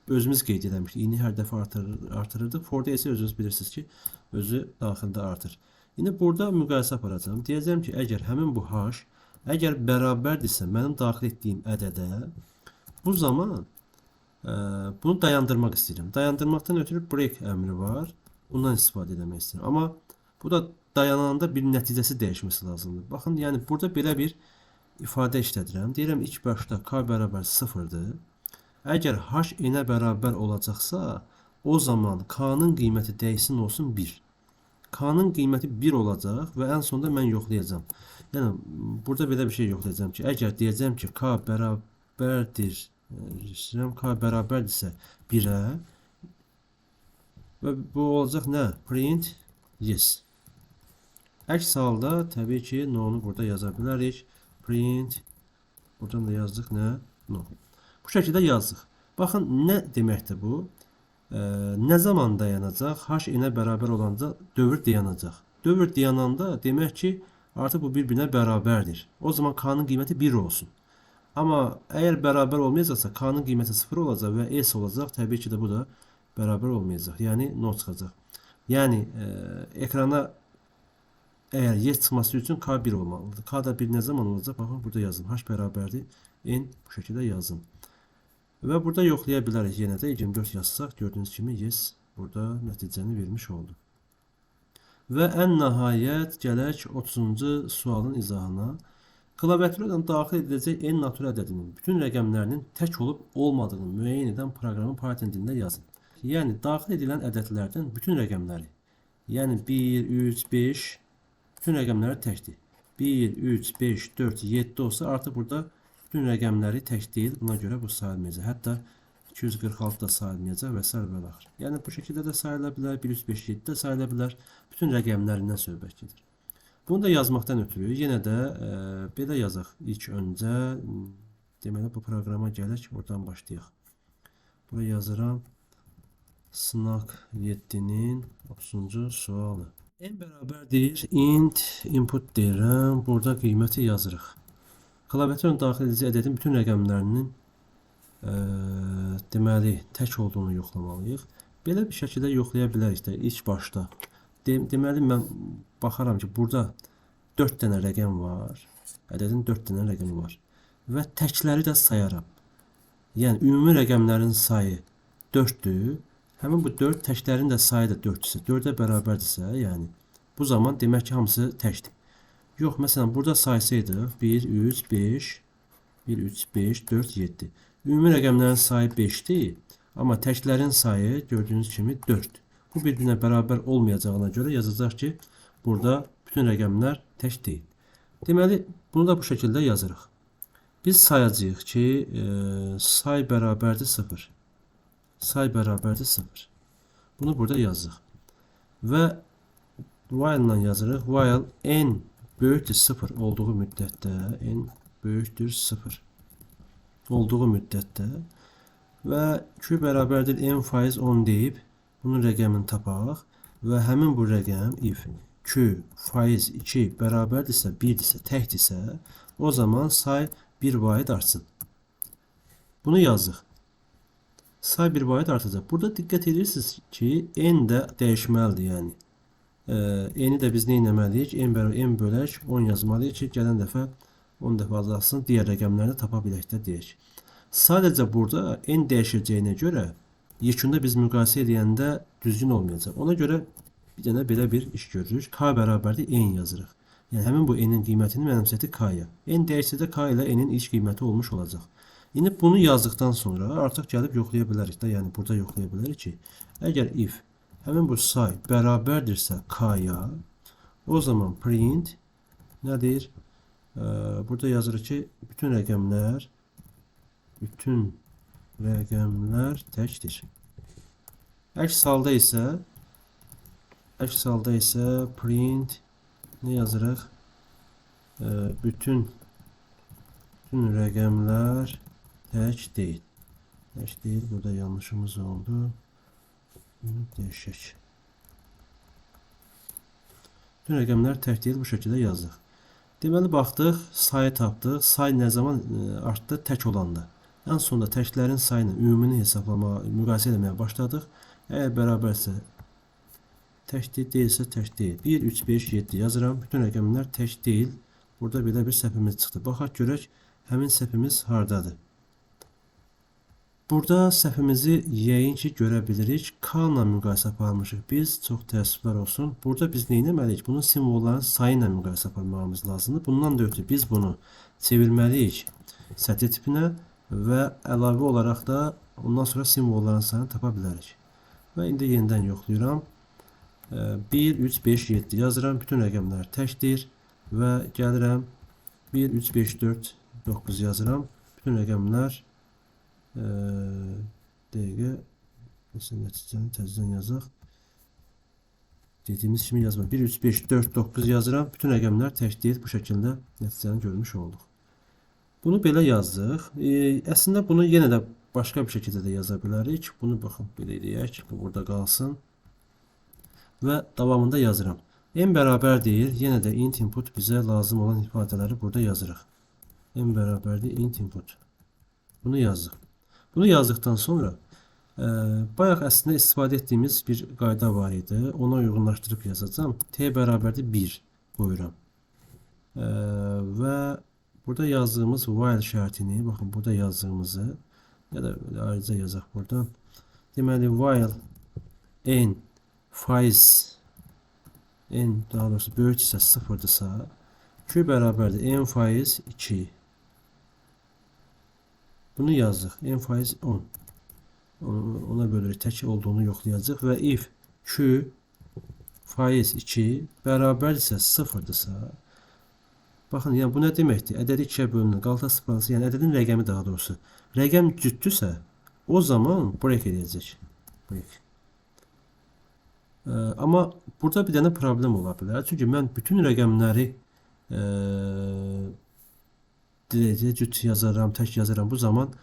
özümüz qeyd eləmişdik. İni hər dəfə artırırdıq. For-da isə özünüz bilirsiniz ki, özü daxildə artır. İndi burada müqayisə aparacağım. Deyəcəm ki, əgər həmin bu h əgər bərabərdirsə mənim daxil etdiyim ədədə, bu zaman bunu dayandırmaq istəyirəm. Dayandırmaqdan ötürü break əmri var. Bundan istifadə etmək istəyirəm. Amma bu da dayananda bir nəticəsi dəyişməsi lazımdır. Baxın, yəni burada belə bir ifadə işlədirəm. Deyirəm ilk başda k bərabər 0-dır. Əgər h n-ə bərabər olacaqsa, o zaman k-nın qiyməti dəyişsin olsun 1. K-nın qiyməti 1 olacaq və ən sonda mən yoxlayacağam. Yəni burada belə bir şey yoxlayacağam ki, əgər deyəcəm ki, k bərabərdir, k bərabərdirsə 1-ə və bu olacaq nə? Print yes. Əks halda təbii ki, no-nu burada yaza bilərik. Print, buradan da yazdıq nə? No. Bu şəkildə yazdıq. Baxın, nə deməkdir bu? Nə zaman dayanacaq? H n-ə bərabər olanda dövr dayanacaq. Dövr dayananda demək ki, artıq bu bir-birinə bərabərdir. O zaman k-nın qiyməti 1 olsun. Amma əgər bərabər olmayacaqsa, k-nın qiyməti 0 olacaq və s olacaq. Təbii ki də bu da bərabər olmayacaq. Yəni, no çıxacaq. Yəni, ekrana əgər yes çıxması üçün k 1 olmalıdır. K da 1 nə zaman olacaq? Baxın, burada yazdım. H bərabərdir. N bu şəkildə yazdım. Və burada yoxlaya bilərik. Yenə də 24 yazsaq, gördüyünüz kimi yes burada nəticəni vermiş oldu. Və ən nəhayət gələk 30-cu sualın izahına. Klaviaturadan daxil ediləcək n natural ədədinin bütün rəqəmlərinin tək olub olmadığını müəyyən edən proqramı Python dilində yazın. Yəni, daxil edilən ədədlərdən bütün rəqəmləri, yəni 1, 3, 5, bütün rəqəmləri təkdir. 1, 3, 5, 4, 7 olsa artıq burada bütün rəqəmləri tək deyil. Buna görə bu sayılmayacaq. Hətta 246 da sayılmayacaq və s. və axır. Yəni bu şəkildə də sayıla bilər, 1, 3, 5, 7 də sayıla bilər. Bütün rəqəmlərindən söhbət gedir. Bunu da yazmaqdan ötürü yenə də belə yazaq. İlk öncə deməli bu proqrama gələk, oradan başlayaq. Bura yazıram. Sınaq 7-nin 30-cu sualı. N bərabərdir int input deyirəm. Burada qiyməti yazırıq. Klaviaturanın daxil ediləcək ədədin bütün rəqəmlərinin deməli tək olduğunu yoxlamalıyıq. Belə bir şəkildə yoxlaya bilərik də ilk başda. Deməli mən baxaram ki, burada 4 dənə rəqəm var. Ədədin 4 dənə rəqəmi var. Və təkləri də sayaram. Yəni ümumi rəqəmlərin sayı 4-dür. Həmin bu 4 təklərin də sayı da 4-dürsə, 4-ə bərabərdirsə, yəni bu zaman demək ki, hamısı təkdir. Yox, məsələn, burada saysaydıq 1, 3, 5, 1, 3, 5, 4, 7. Ümumi rəqəmlərin sayı 5-dir, amma təklərin sayı gördüyünüz kimi 4. Bu bir-birinə bərabər olmayacağına görə yazacaq ki, burada bütün rəqəmlər tək deyil. Deməli, bunu da bu şəkildə yazırıq. Biz sayacağıq ki, say bərabərdir 0. Say bərabərdir 0. Bunu burada yazdıq. Və while ilə yazırıq. While n böyükdür 0 olduğu müddətdə, n böyükdür 0 olduğu müddətdə və q bərabərdir n faiz 10 deyib bunun rəqəmini tapaq və həmin bu rəqəm if q faiz 2 bərabərdirsə, 1-dirsə, təkdirsə, o zaman say 1 vahid artsın. Bunu yazdıq. Say 1 vahid artacaq. Burada diqqət edirsiniz ki, n də dəyişməlidir, yəni. N-i də biz nə etməliyik? N bərabər n bölək 10 yazmalıyıq ki, gələn dəfə 10 dəfə azalsın, digər rəqəmləri tapa bilək də deyək. Sadəcə burada n dəyişəcəyinə görə yekunda biz müqayisə edəndə düzgün olmayacaq. Ona görə bir dənə belə bir iş görürük. K bərabərdir n yazırıq. Yəni həmin bu n-in qiymətini mənimsədik K-ya. N dəyişsə də K ilə n-in ilk qiyməti olmuş olacaq. İndi bunu yazdıqdan sonra artıq gəlib yoxlaya bilərik də, yəni burada yoxlaya bilərik ki, əgər if həmin bu say bərabərdirsə k-ya, o zaman print nədir? Burada yazırıq ki, bütün rəqəmlər təkdir. Əks halda isə print nə yazırıq? Bütün rəqəmlər tək deyil. Tək deyil. Burada yanlışımız oldu. Bunu dəyişək. Bütün rəqəmlər tək deyil. Bu şəkildə yazdıq. Deməli, baxdıq, sayı tapdıq. Say nə zaman artdı? Tək olanda. Ən sonda təklərin sayını, ümumini hesablamağa, müqayisə etməyə başladıq. Əgər bərabərsə təkdir, deyilsə tək deyil. 1, 3, 5, 7 yazıram. Bütün rəqəmlər tək deyil. Burada belə bir səhvimiz çıxdı. Baxaq görək, həmin səhvimiz hardadır? Burada səhvimizi yəqin ki, görə bilirik. K ilə müqayisə aparmışıq biz. Çox təəssüflər olsun. Burada biz nə etməliyik? Bunun simvolların sayı ilə müqayisə aparmağımız lazımdır. Bundan da ötürü biz bunu çevirməliyik sətir tipinə və əlavə olaraq da ondan sonra simvolların sayını tapa bilərik. Və indi yenidən yoxlayıram. 1, 3, 5, 7 yazıram. Bütün rəqəmlər təkdir və gəlirəm 1, 3, 5, 4, 9 yazıram. Bütün rəqəmlər dəqiqə, məsələn, nəticəni təzədən yazaq. Dediyimiz kimi yazma. 1, 3, 5, 4, 9 yazıram. Bütün rəqəmlər tək deyil. Bu şəkildə nəticəni görmüş olduq. Bunu belə yazdıq. Əslində bunu yenə də başqa bir şəkildə də yaza bilərik. Bunu baxın, belə eləyək. Bu burada qalsın. Və davamında yazıram. M bərabər deyil. Yenə də int input bizə lazım olan ifadələri burada yazırıq. M bərabərdir int input. Bunu yazdıq. Bunu yazdıqdan sonra bayaq əslində istifadə etdiyimiz bir qayda var idi. Ona uyğunlaşdırıb yazacağam. T bərabərdir 1 qoyuram. Və burada yazdığımız while şərtini, baxın burada yazdığımızı ya da ayrıca yazaq buradan. Deməli, while n faiz n daha doğrusu böyüksə 0-dırsa q bərabərdir n faiz 2. Bunu yazdıq. N faiz 10. Ona bölürük. Tək olduğunu yoxlayacaq və if q faiz 2 bərabərdirsə 0-dırsa, baxın, yəni bu nə deməkdir? Ədədi 2-yə bölünür. Qalta sıfırlansa, yəni ədədin rəqəmi daha doğrusu. Rəqəm cütdürsə, o zaman break edəcək. Break. Amma burada bir dənə problem ola bilər. Çünki mən bütün rəqəmləri cüt yazaram, tək yazaram. Bu zaman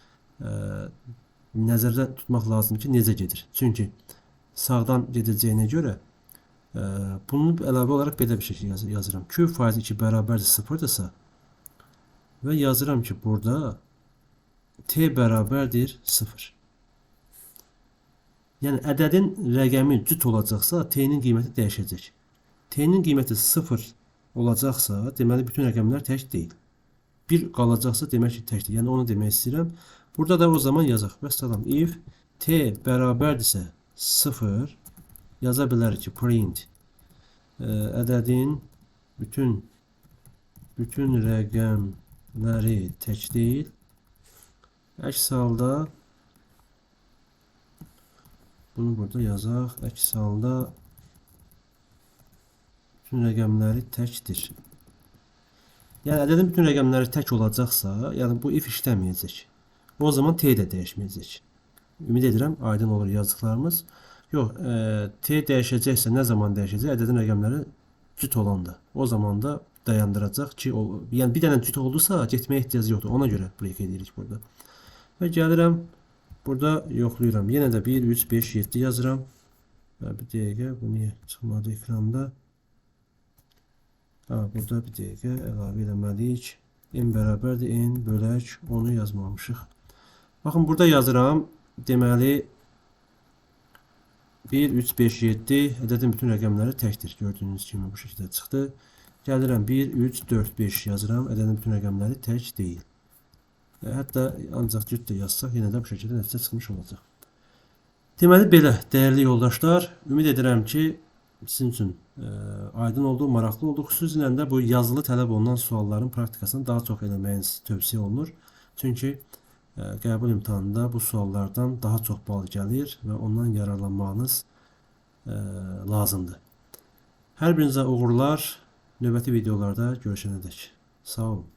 nəzərdə tutmaq lazım ki, necə gedir. Çünki sağdan gedəcəyinə görə bunu əlavə olaraq belə bir şey yazıram. Q faiz 2 bərabərdir 0-dırsa və yazıram ki, burada T bərabərdir 0. Yəni, ədədin rəqəmi cüt olacaqsa, T-nin qiyməti dəyişəcək. T-nin qiyməti 0 olacaqsa, deməli, bütün rəqəmlər tək deyil. 1 qalacaqsa, demək ki, təkdir. Yəni, onu demək istəyirəm. Burada da o zaman yazaq. Vəssalam, if T bərabərdirsə 0, yaza bilərik ki, print ədədin bütün rəqəmləri tək deyil. Əks halda bunu burada yazaq. Əks halda bütün rəqəmləri təkdir. Yəni, ədədin bütün rəqəmləri tək olacaqsa, yəni bu if işləməyəcək. O zaman T də dəyişməyəcək. Ümid edirəm, aydın olur yazdıqlarımız. Yox, T dəyişəcəksə nə zaman dəyişəcək? Ədədin rəqəmləri cüt olanda. O zaman da dayandıracaq ki, yəni bir dənə cüt oldusa, getməyə ehtiyac yoxdur. Ona görə break edirik burada. Və gəlirəm, burada yoxlayıram. Yenə də 1, 3, 5, 7 yazıram. Və bir dəqiqə, bu niyə çıxmadı ekranda? Ha, burada bir dəqiqə əlavə eləməliyik. M bərabərdir N bölək 10-u yazmamışıq. Baxın, burada yazıram. Deməli, 1, 3, 5, 7 ədədin bütün rəqəmləri təkdir. Gördüyünüz kimi bu şəkildə çıxdı. Gəlirəm 1, 3, 4, 5 yazıram. Ədədin bütün rəqəmləri tək deyil. Hətta ancaq cüt də yazsaq, yenə də bu şəkildə nəticə çıxmış olacaq. Deməli, belə, dəyərli yoldaşlar, ümid edirəm ki, sizin üçün aydın oldu, maraqlı oldu. Xüsusilə də bu yazılı tələb olunan sualların praktikasını daha çox eləməyiniz tövsiyə olunur. Çünki Qəbul imtahanında bu suallardan daha çox bal gəlir və ondan yararlanmağınız lazımdır. Hər birinizə uğurlar. Növbəti videolarda görüşənədək. Sağ olun.